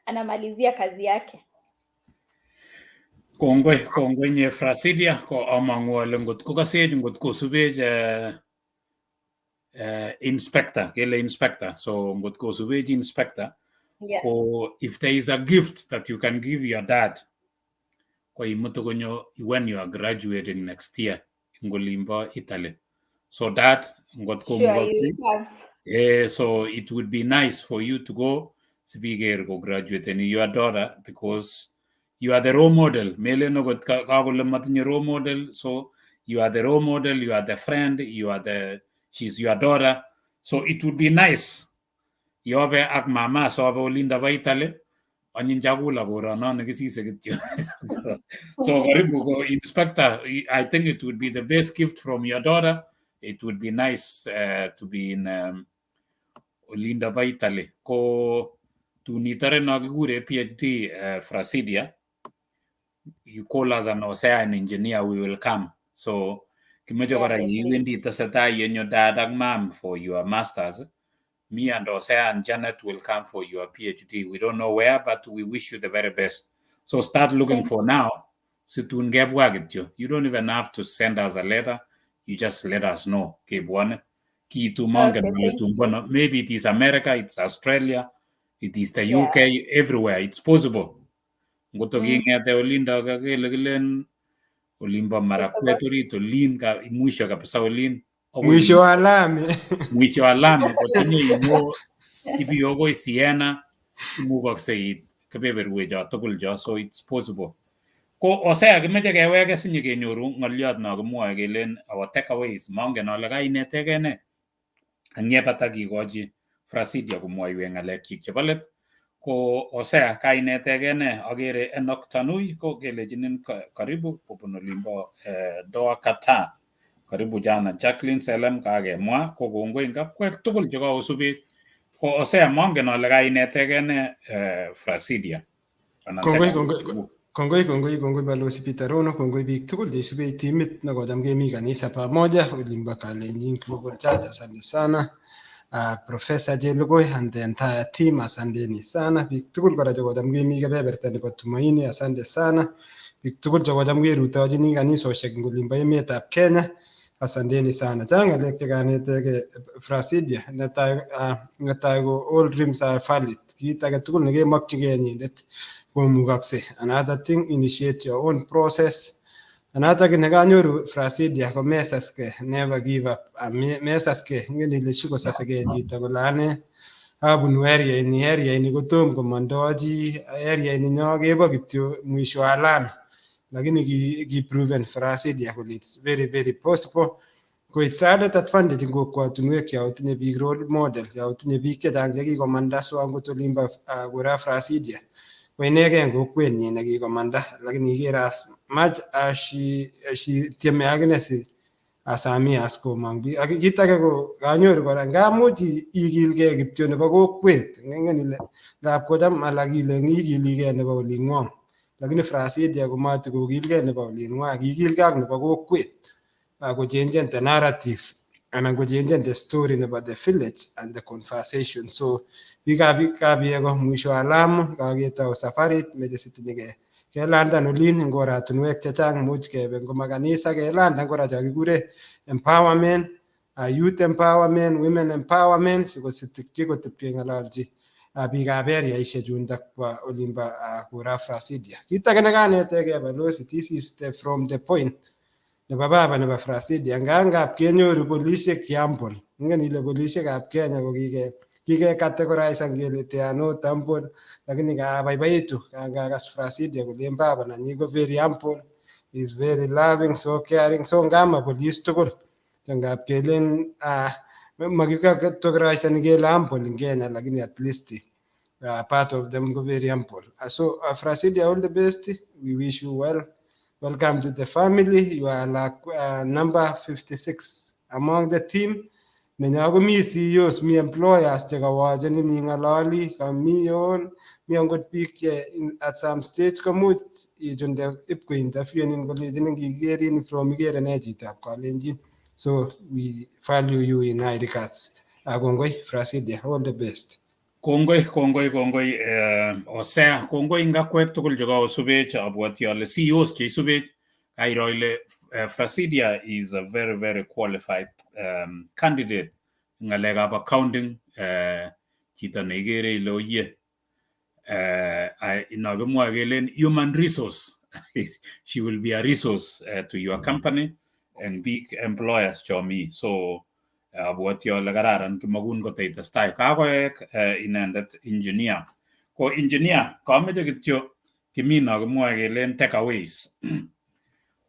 anamalizia kazi yake. Kongoi, kongoi nye Frasidia, ko amang'u ale ngot kokasech, ngot kosubech inspector, kele inspector. So ngot kosubech inspector, ko if there is a gift that you can give your dad, ko imutu konyo when you are graduating next year ing olimbo Italy. So that ngot Sure, you will have. So it would be nice for you to go sipiker ko graduate your daughter, because you are the role model. Melen okot kakole matinye role model, so you are the role model, you are the friend, you are the she's your daughter. So it would be nice yobe ak mama sobe olindo bo Italy, anyiny chakula koronon nekisise kityo. So karibu ko inspector. I think it would be the best gift from your daughter. It would be nice to be in olindo bo Italy. Ko tun itore no kikure PhD, Frasidia, you call us an Hosea an engineer, we will come. So kimoche kora iwendi tesetai yenyo dad ak mom for your masters, me and Hosea and Janet will come for your PhD. We don't know where, but we wish you the very best. So start looking Thank for now. Situn kebwa kityo. You don't even have to send us a letter. You just let us know. Kebwone. Kiitu mongen Okay, ale thank tun you. kono. Maybe it is America, it's Australia, it is the UK, everywhere. It's possible. Ngoto king'ete olindo kakele kilen olimbo Marakwet orit olin ka mwisho kabisa olin akoi Mwisho wa lami. Mwisho wa lami kotinye inyo ibi akoi Siena, imukokse iit kebeberwek tugul cho, so it's possible. Ko Hosea, kimeche keweke sinyekenyoru ng'oliot no kimwoe kelen our takeaways. Mongen ale kainetegei ne ang yebata kikochi Frasidia komwoiwech ng'alekchik chebo let. Ko Hosea, kainetegei ne? Akere Enoch Tanui ko kelechinin karibu kobun olimbo Doha, Qatar. Karibu jana Jacqueline Selem, kakemwa ko kongoi eng kapkwek tugul chekaosubech. Ko Hosea, mongen ale kainetegei ne Frasidia anan Kongoi, takeaways kongoi, kongoi, kongoi, kongoi Balozi Peter Rono, kongoi biik tugul cheisubech timit nekocham kemi kanisa pamoja olimbo Kalenjin Global Church. Asante sana. Professor Chelugui and the entire team, asanteni sana. Biik tugul kora chekocham kemi kebeberta nebo Tumaini, asante sana. Biik tugul chekocham kerutochini kanisosiek eng olimbo emetab Kenya, asanteni sana. Chang ng'alek chekanetegei Frasidia. Netai ko all dreams are valid. Kit age tugul nekemokchigei inyendet komukokse. Another thing, initiate your own process. Another thing nekanyoru Frasidia ko mesaske, never give up. Mesaske, ingen ile shikosasekei chito kole ane abunu area ini, area ini kotom komondo chi, area ini nyo kebo kityo mwisho wa lami. Lakini ki proven Frasidia kole it's very very possible. Ko it's added advantage eng kokwotunwek yo tinye biik role model, yo tinye biik chechang chekikomanda, so angot olimbo kora Frasidia ko inegei eng kokwenyin nekikomanda, lakini ikere as much as she tieme akine si asamia asikomong biik. Ak kit age ko kanyoru kora ngamuch ikilgei kityo nebo kokwet, ingen ile ngap kocham alak ile ikiligei nebo olingwong, lakini Frasidia komatikokilgei nebo olingwong, kikilgei ak nebo kokwet kochenchen the narrative anan kochenchen the story nebo the village and the conversation. So biikab Kabiego, mwisho wa Lamu, kaketou safarit, meche sitinye kelandan olin eng oratinwek chechang. Much kebe ngo makanisa, kelandan kora cho kikure empowerment, youth empowerment, women empowerment, sikositikyi kotip keng'ololchi biikab areaishek chundok bo olimbo kura Frasidia. Kit age nekanetegei balozi, this is the from the point nebo baba nebo Frasidia, ngap kenyoru polisiek che humble. Ingen ile polisiekab Kenya ko kike categorize kele they are not humble, lakini kabaibaitu kangakas Frasidia kolen baba nanyi ko very humble, is very loving, so caring. So ngama polis tugul che ngap kelen makikategorizani kele humble in Kenya, lakini at least part of them go very humble. So Frasidia, all the best. We wish you well. Welcome to the family. You are like number 56 among the team. Nenyo komi CEOs, mi employers chekawochenin ing'ololi, kami yon, mi angot biik che at some stage komuch ichunde ip kointerviewenin kolechinin kikerin from ikere nee chitab Kalenjin. So we value you in high regards. Kongoi Frasidia, all the best. Kongoi, kongoi, kongoi, Hosea, kongoi eng akwek tugul chekaosubech. Abwati ale CEOs cheisubech, kairo ile Frasidia is a very, very qualified candidate ngalekab accounting, chito neikere ile oye, inokimwoe kelen human resource, she will be a resource to your company and big employers chomi. So abwati ale kararan, kimokun koteitestai kakoek inendet engineer. Ko engineer, kameche kityo kimi no kimwoe kelen takeaways,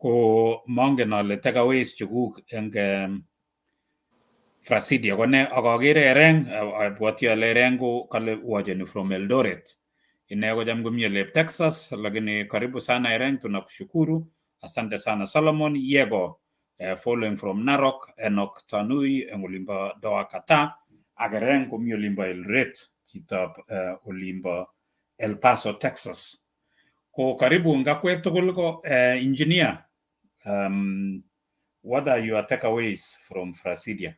ko mongen ale takeaways chekuk eng Frasidia ko ne? Ak akere Ereng, abwati ale Ereng ko kale wacheni from Eldoret, ine kocham komi olep Texas, lakini karibu sana Ereng, tunakushukuru, asante sana. Solomon Yego, following from Narok. Enoch Tanui eng olimbo Doha, Qatar, ak Ereng komi olimbo Eldoret, chitab olimbo El Paso, Texas. Ko karibu eng akwek tugul. Ko engineer, what are your takeaways from Frasidia?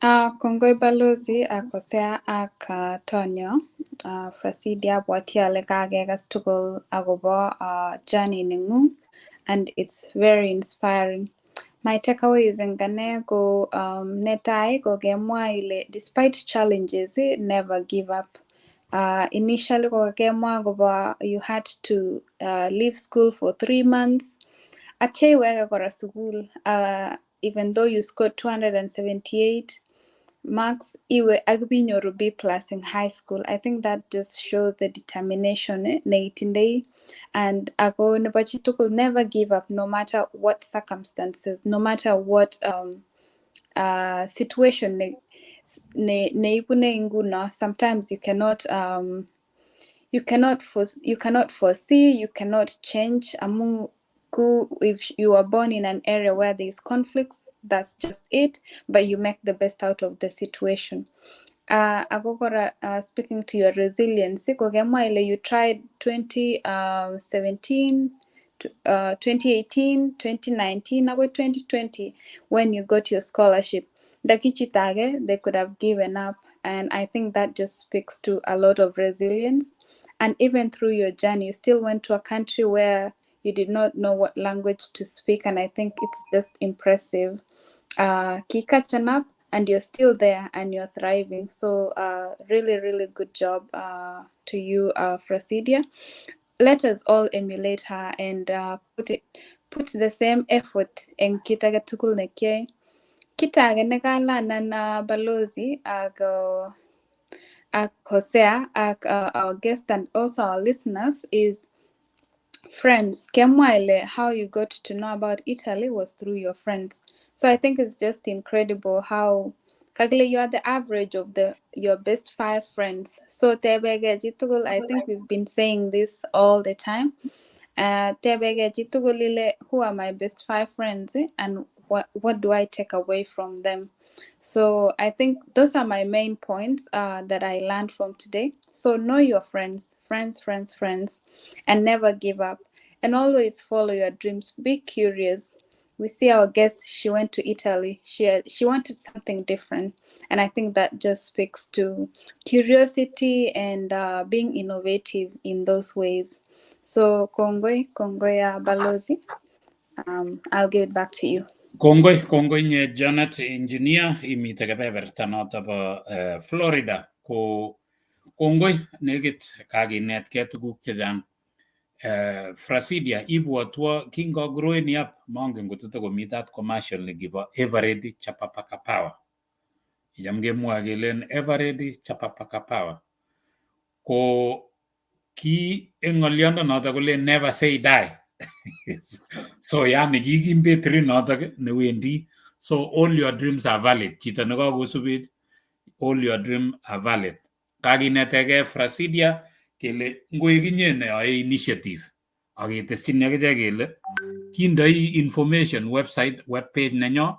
Kongoi balozi ak Hosea ak Tonyo. Frasidia, abwati ale kakekas tugul akobo journey nengung and it's very inspiring. My takeaways eng ane ko netai ko kemwa ile despite challenges, never give up. Initially ko kakemwa akobo you had to leave school for 3 months, atya iweke kora sukul, even though you scored 278 marks, iwe akibinyoru B+ in high school. I think that just shows the determination neitindoi. And ako nebo chitugul, never give up, no matter what circumstances, no matter what situation ne neibune nguno. Sometimes you cannot foresee, you cannot change amu ku if you are born in an area where there is conflicts, that's just it, but you make the best out of the situation. Ako kora, speaking to your resilience, kokemwa ile you tried 2017, 2018, 2019 akoi 2020 when you got your scholarship. Ndaki chito age, they could have given up, and I think that just speaks to a lot of resilience. And even through your journey, you still went to a country where you did not know what language to speak, and I think it's just impressive. Keep catching up, and you're still there and you're thriving. So really, really good job to you, Frasidia. Let us all emulate her and put the same effort eng kit age tugul nekiyoe. Kit age nekalanan, balozi ak Hosea ak our guest and also our listeners, is friends. Kemwa ile how you got to know about Italy was through your friends. So I think it's just incredible how kakile you are the average of the your best five friends. So tebege chitugul, I think we've been saying this all the time. Tebege chitugul ile who are my best five friends, and what do I take away from them? So I think those are my main points that I learned from today. So know your friends, friends, friends, friends, and never give up. And always follow your dreams. Be curious. We see our guest, she went to Italy. She wanted something different. And I think that just speaks to curiosity and being innovative in those ways. So kongoi, kongoi, balozi. I'll give it back to you. Kongoi, kongoi nye Janet engineer, imite kebeberta noto bo Florida. Ko kongoi, nekit kakinetkei tuguk chechang. Frasidia, ibwotwo kingo growing up, mongen kotito komi that commercial nekibo Eveready Chapapaka Power. Kicham kemwoe kelen Eveready Chapapaka Power. Ko ki eng ng'oliondo noto kolen "Never say die." So yani kikim betri notok newendi. So all your dreams are valid. Chito nekakosubech, all your dreams are valid. Kakinetegei Frasidia kele ngoek inye neyoe initiative, ak keteschini akichek kele kindoi information website, web page nenyo,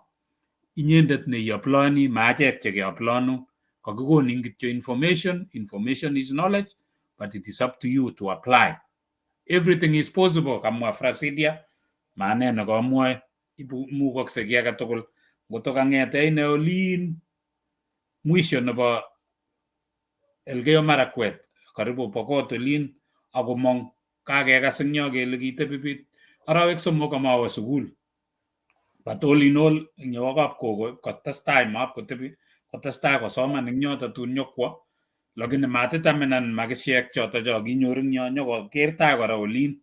inyendet neiaploeni, ma achek chekeaplonu. Kakikonin kityo information. Information is knowledge, but it is up to you to apply. Everything is possible, kamwa Frasidia, maane nekamwoe. Imukokse kiy age tugul ngoto kang'ete ine olin mwisho nebo Elgeyo Marakwet karibu Pokot olin akomong kakekas eng yo kele kitebi bit arawek 3 amawe sukul. But all in all, eng yewo kap kogo kotestai maap kotebi kotestai kosoman eng yoto tun nyokwo lakini matitaminan makisiek choto cho kinyor eng yo nyokoker tai kora olin.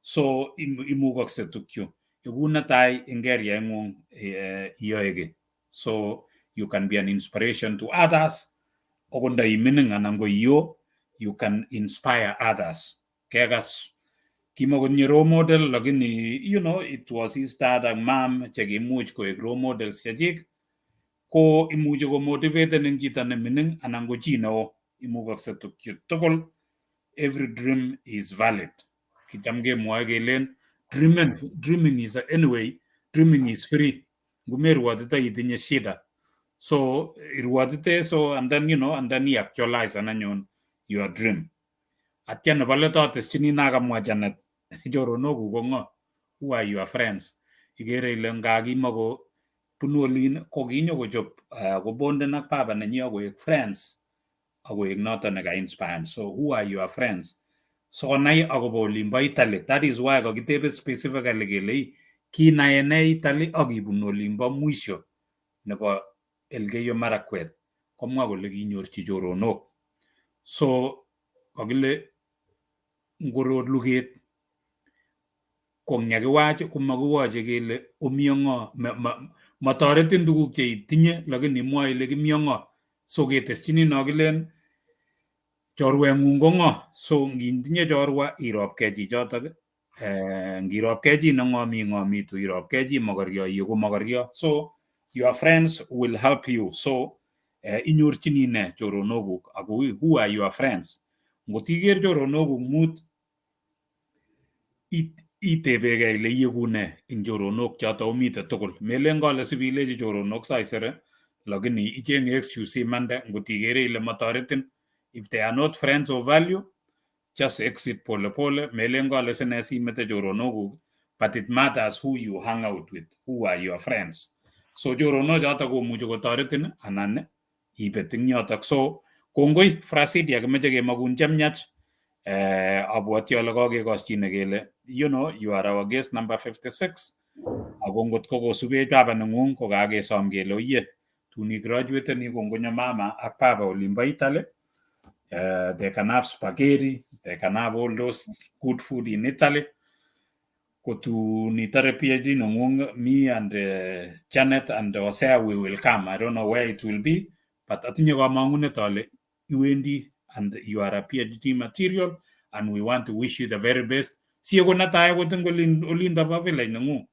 So imukokse tukchu iku netai eng area ing'ung iyoe kiy. So you can be an inspiration to others. Okot nda imining anan ko iyo, you can inspire others. Kekas kimakotinye role model lakini it was his dad and mom chekimuch koek role models chechik ko imuchi komotivatenin chito nemining anan ko chi neo. Imukokse tukchu tugul. Every dream is valid. Kicham kemwoe kelen dreaming is anyway, dreaming is free. Ngumerwotitoi itinye shida. So irwotite so and then and then i actualize anyun your dream. Atya nebo let ateschini nakamwa Janet choronokuk ko ng'o? Who are your friends? Ikere ile nga kimako bunu olin ko kinyokochop kobonden ak baba nenyi akoek friends akoek noto neka inspire. So who are your friends? So konai akobo olimbo Italy. That is why kakitebe specifically kele kinae ne Italy ak ibunu olimbo mwisho nebo Elgeyo Marakwet komwa kole kinyorchi choronok. So kakile ngorot luget ko ngyakiwach komakiwoche kele omi ak ng'o motoretin tuguk cheitinye lakini imwoe ile kimi ak ng'o. So keteschini no kilen chorweng'ung ko ng'o. So ngitinye chorwa iropkei chichotok ngiropkei chi neng'om ing'omitu iropkei chi mokoryo iyeku mokoryo. So your friends will help you. So inyorchini ne choronokuk ako who are your friends? Ngot iker choronokuk mut itebekei ile iyeku ne eng choronok choto omite tugul. Melen kole sipilechi choronok saisere lakini ichenge excuse imande ngot ikere ile motoretin. If they are not friends of value, just exit pole pole. Melen kole sine simete choronokuk, but it matters who you hang out with, who are your friends. So choronok choto komuchi kotoretin anan ibet eng yotok. So kongoi Frasidia kimeche kemakun chemiach. Abwoti ale kakekoschine kele you are our guest number 56 ako ngot ko kosubech baba neng'ung ko kakesom kele oye tun igraduateni kongonyo mama ak baba olimbo Italy. They can have spaghetti, they can have all those good food in Italy. Kotun itare PhD neng'ung, me and Janet and Hosea, we will come. I don't know where it will be, but atinye kamang'unet ale iwendi and you are a PhD material and we want to wish you the very best. Sieku netai akot eng olindo bo village neng'ung.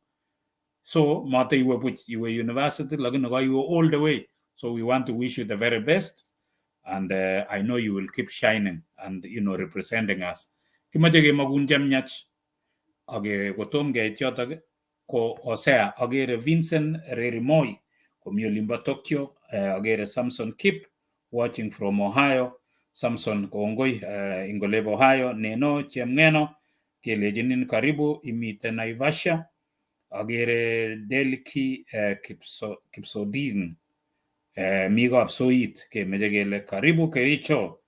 So mate iwe buch, iwe university, lakini kaiwe all the way. So we want to wish you the very best. And I know you will keep shining and representing us. Kimache kemakun chemiach ak kotom keit yotok ko Hosea akere Vincent Rerimoi komi olimbo Tokyo, akere Samson Kip watching from Ohio. Samson kongoi ing olebo Ohio. Neno Chemngeno kelechinin karibu imite Naivasha. Akere Delki Kipsodin mi Kapsoit kemeche kele karibu Kericho.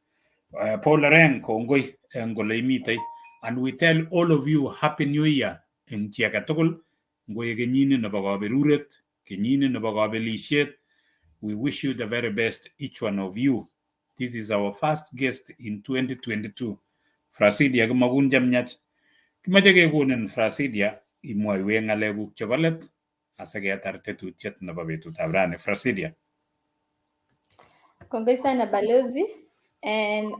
Paul Lereng kongoi eng ole imitei. And we tell all of you happy new year eng chi age tugul ngoek kenyini nebo kaberuret, kenyini nebo kabelisiet. We wish you the very best, each one of you. This is our first guest in 2022. Frasidia kimakun chemiach. Kimache kekonin Frasidia imwoiwech ng'alekuk chebo let asiketar tetutiet nebo betutab rani. Frasidia. Kongoi sana balozi and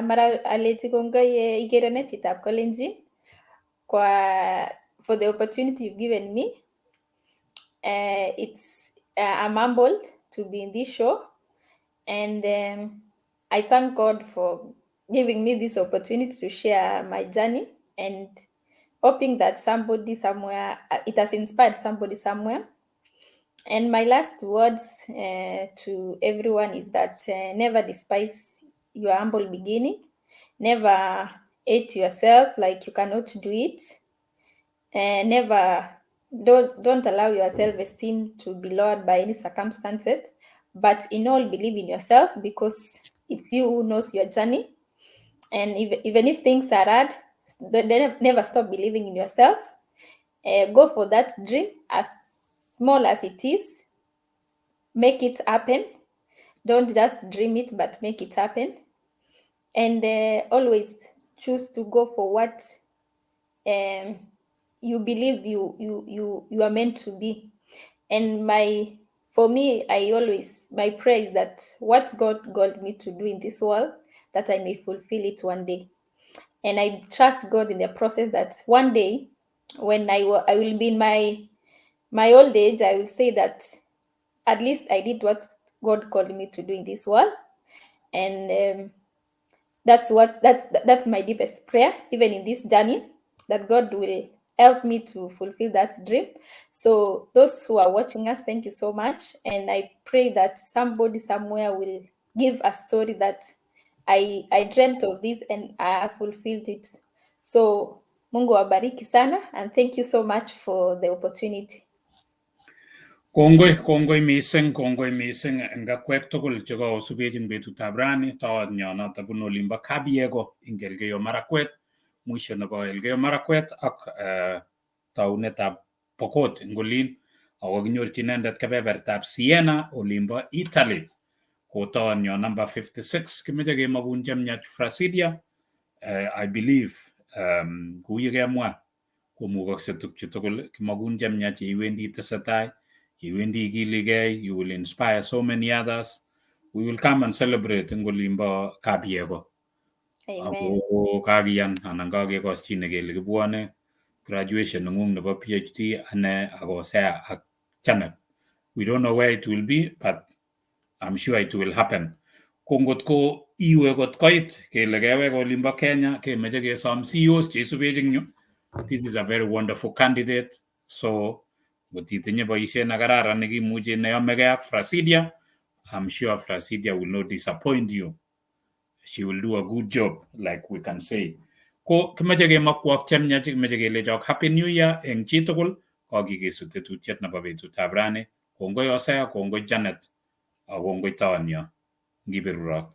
mara alechi kongoi ikerene chitab Kalenjin kwa for the opportunity you've given me. It's I'm humbled to be in this show and I thank God for giving me this opportunity to share my journey and hoping that somebody somewhere, it has inspired somebody somewhere. And my last words to everyone is that never despise your humble beginning. Never hate yourself like you cannot do it. Never don't allow your self-esteem to be lowered by any circumstances. But in all, believe in yourself, because It's you who knows your journey. And even if things are hard, never stop believing in yourself. Go for that dream, as small as it is. Make it happen. Don't just dream it, but make it happen. And always choose to go for what you believe you are meant to be. And for me, my prayer is that what God called me to do in this world, that I may fulfill it one day. And I trust God in the process that one day, when I will be in my old age, I will say that at least I did what God called me to do in this world. And that's my deepest prayer, even in this journey, that God will help me to fulfill that dream. So those who are watching us, thank you so much. And I pray that somebody somewhere will give a story that I dreamt of this and I fulfilled it. So Mungu awabariki sana, and thank you so much for the opportunity. Kongoi mising, kongoi mising eng akwek tugul chekosubech eng betutab rani toonyo noto bunu olimbo Kabiego eng Elgeyo Marakwet, mwisho nebo Elgeyo Marakwet ak taunetab Pokot eng olin, ako kinyorchi inendet kebebertab Siena olimbo Italy. Kotoonyo number 56 kimeche kemakun chemiach Frasidia. I believe kou yekemwa komukokse tukchu tugul kimakun chemiach yeiwendi tesetai, iwendi ikiligei, you will inspire so many others. We will come and celebrate eng olimbo Kabiego. Amen. Ako kakiyan anan kakekoschine kele kibwone graduation nengung nebo PhD ane ak Hosea ak Janet. We don't know where it will be, but I'm sure it will happen. Ko ngot ko iwe kot koit kele kewek olimbo Kenya kemeche kesom CEOs cheisubech eng yu. This is a very wonderful candidate. So ngot itinye boisiet nekararan nekimuche neyomegei ak Frasidia, I'm sure Frasidia will not disappoint you. She will do a good job, like we can say. Ko kimeche kemakwok chemiach, kimeche kelechok Happy New Year eng chitugul, kokikesu tetutiet nebo betutab rani. Kongoi Hosea, kongoi Janet, ak kongoi toonyo. Ngiberurok.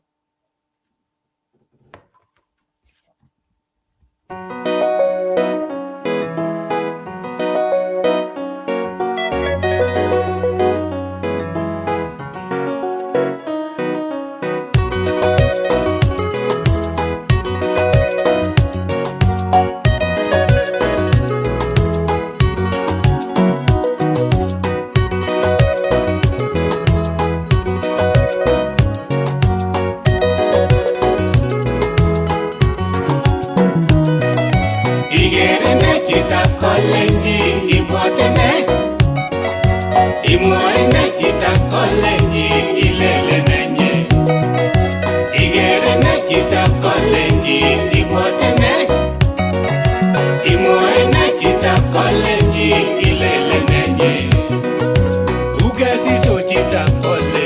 Ikere ne chitab Kalenjin ibwote ne? Imwoe ne chitab Kalenjin ilele nenye? Ikere ne chitab Kalenjin ibwote ne? Imwoe ne chitab Kalenjin ilele nenye? Ukesiso chitab Kalenjin.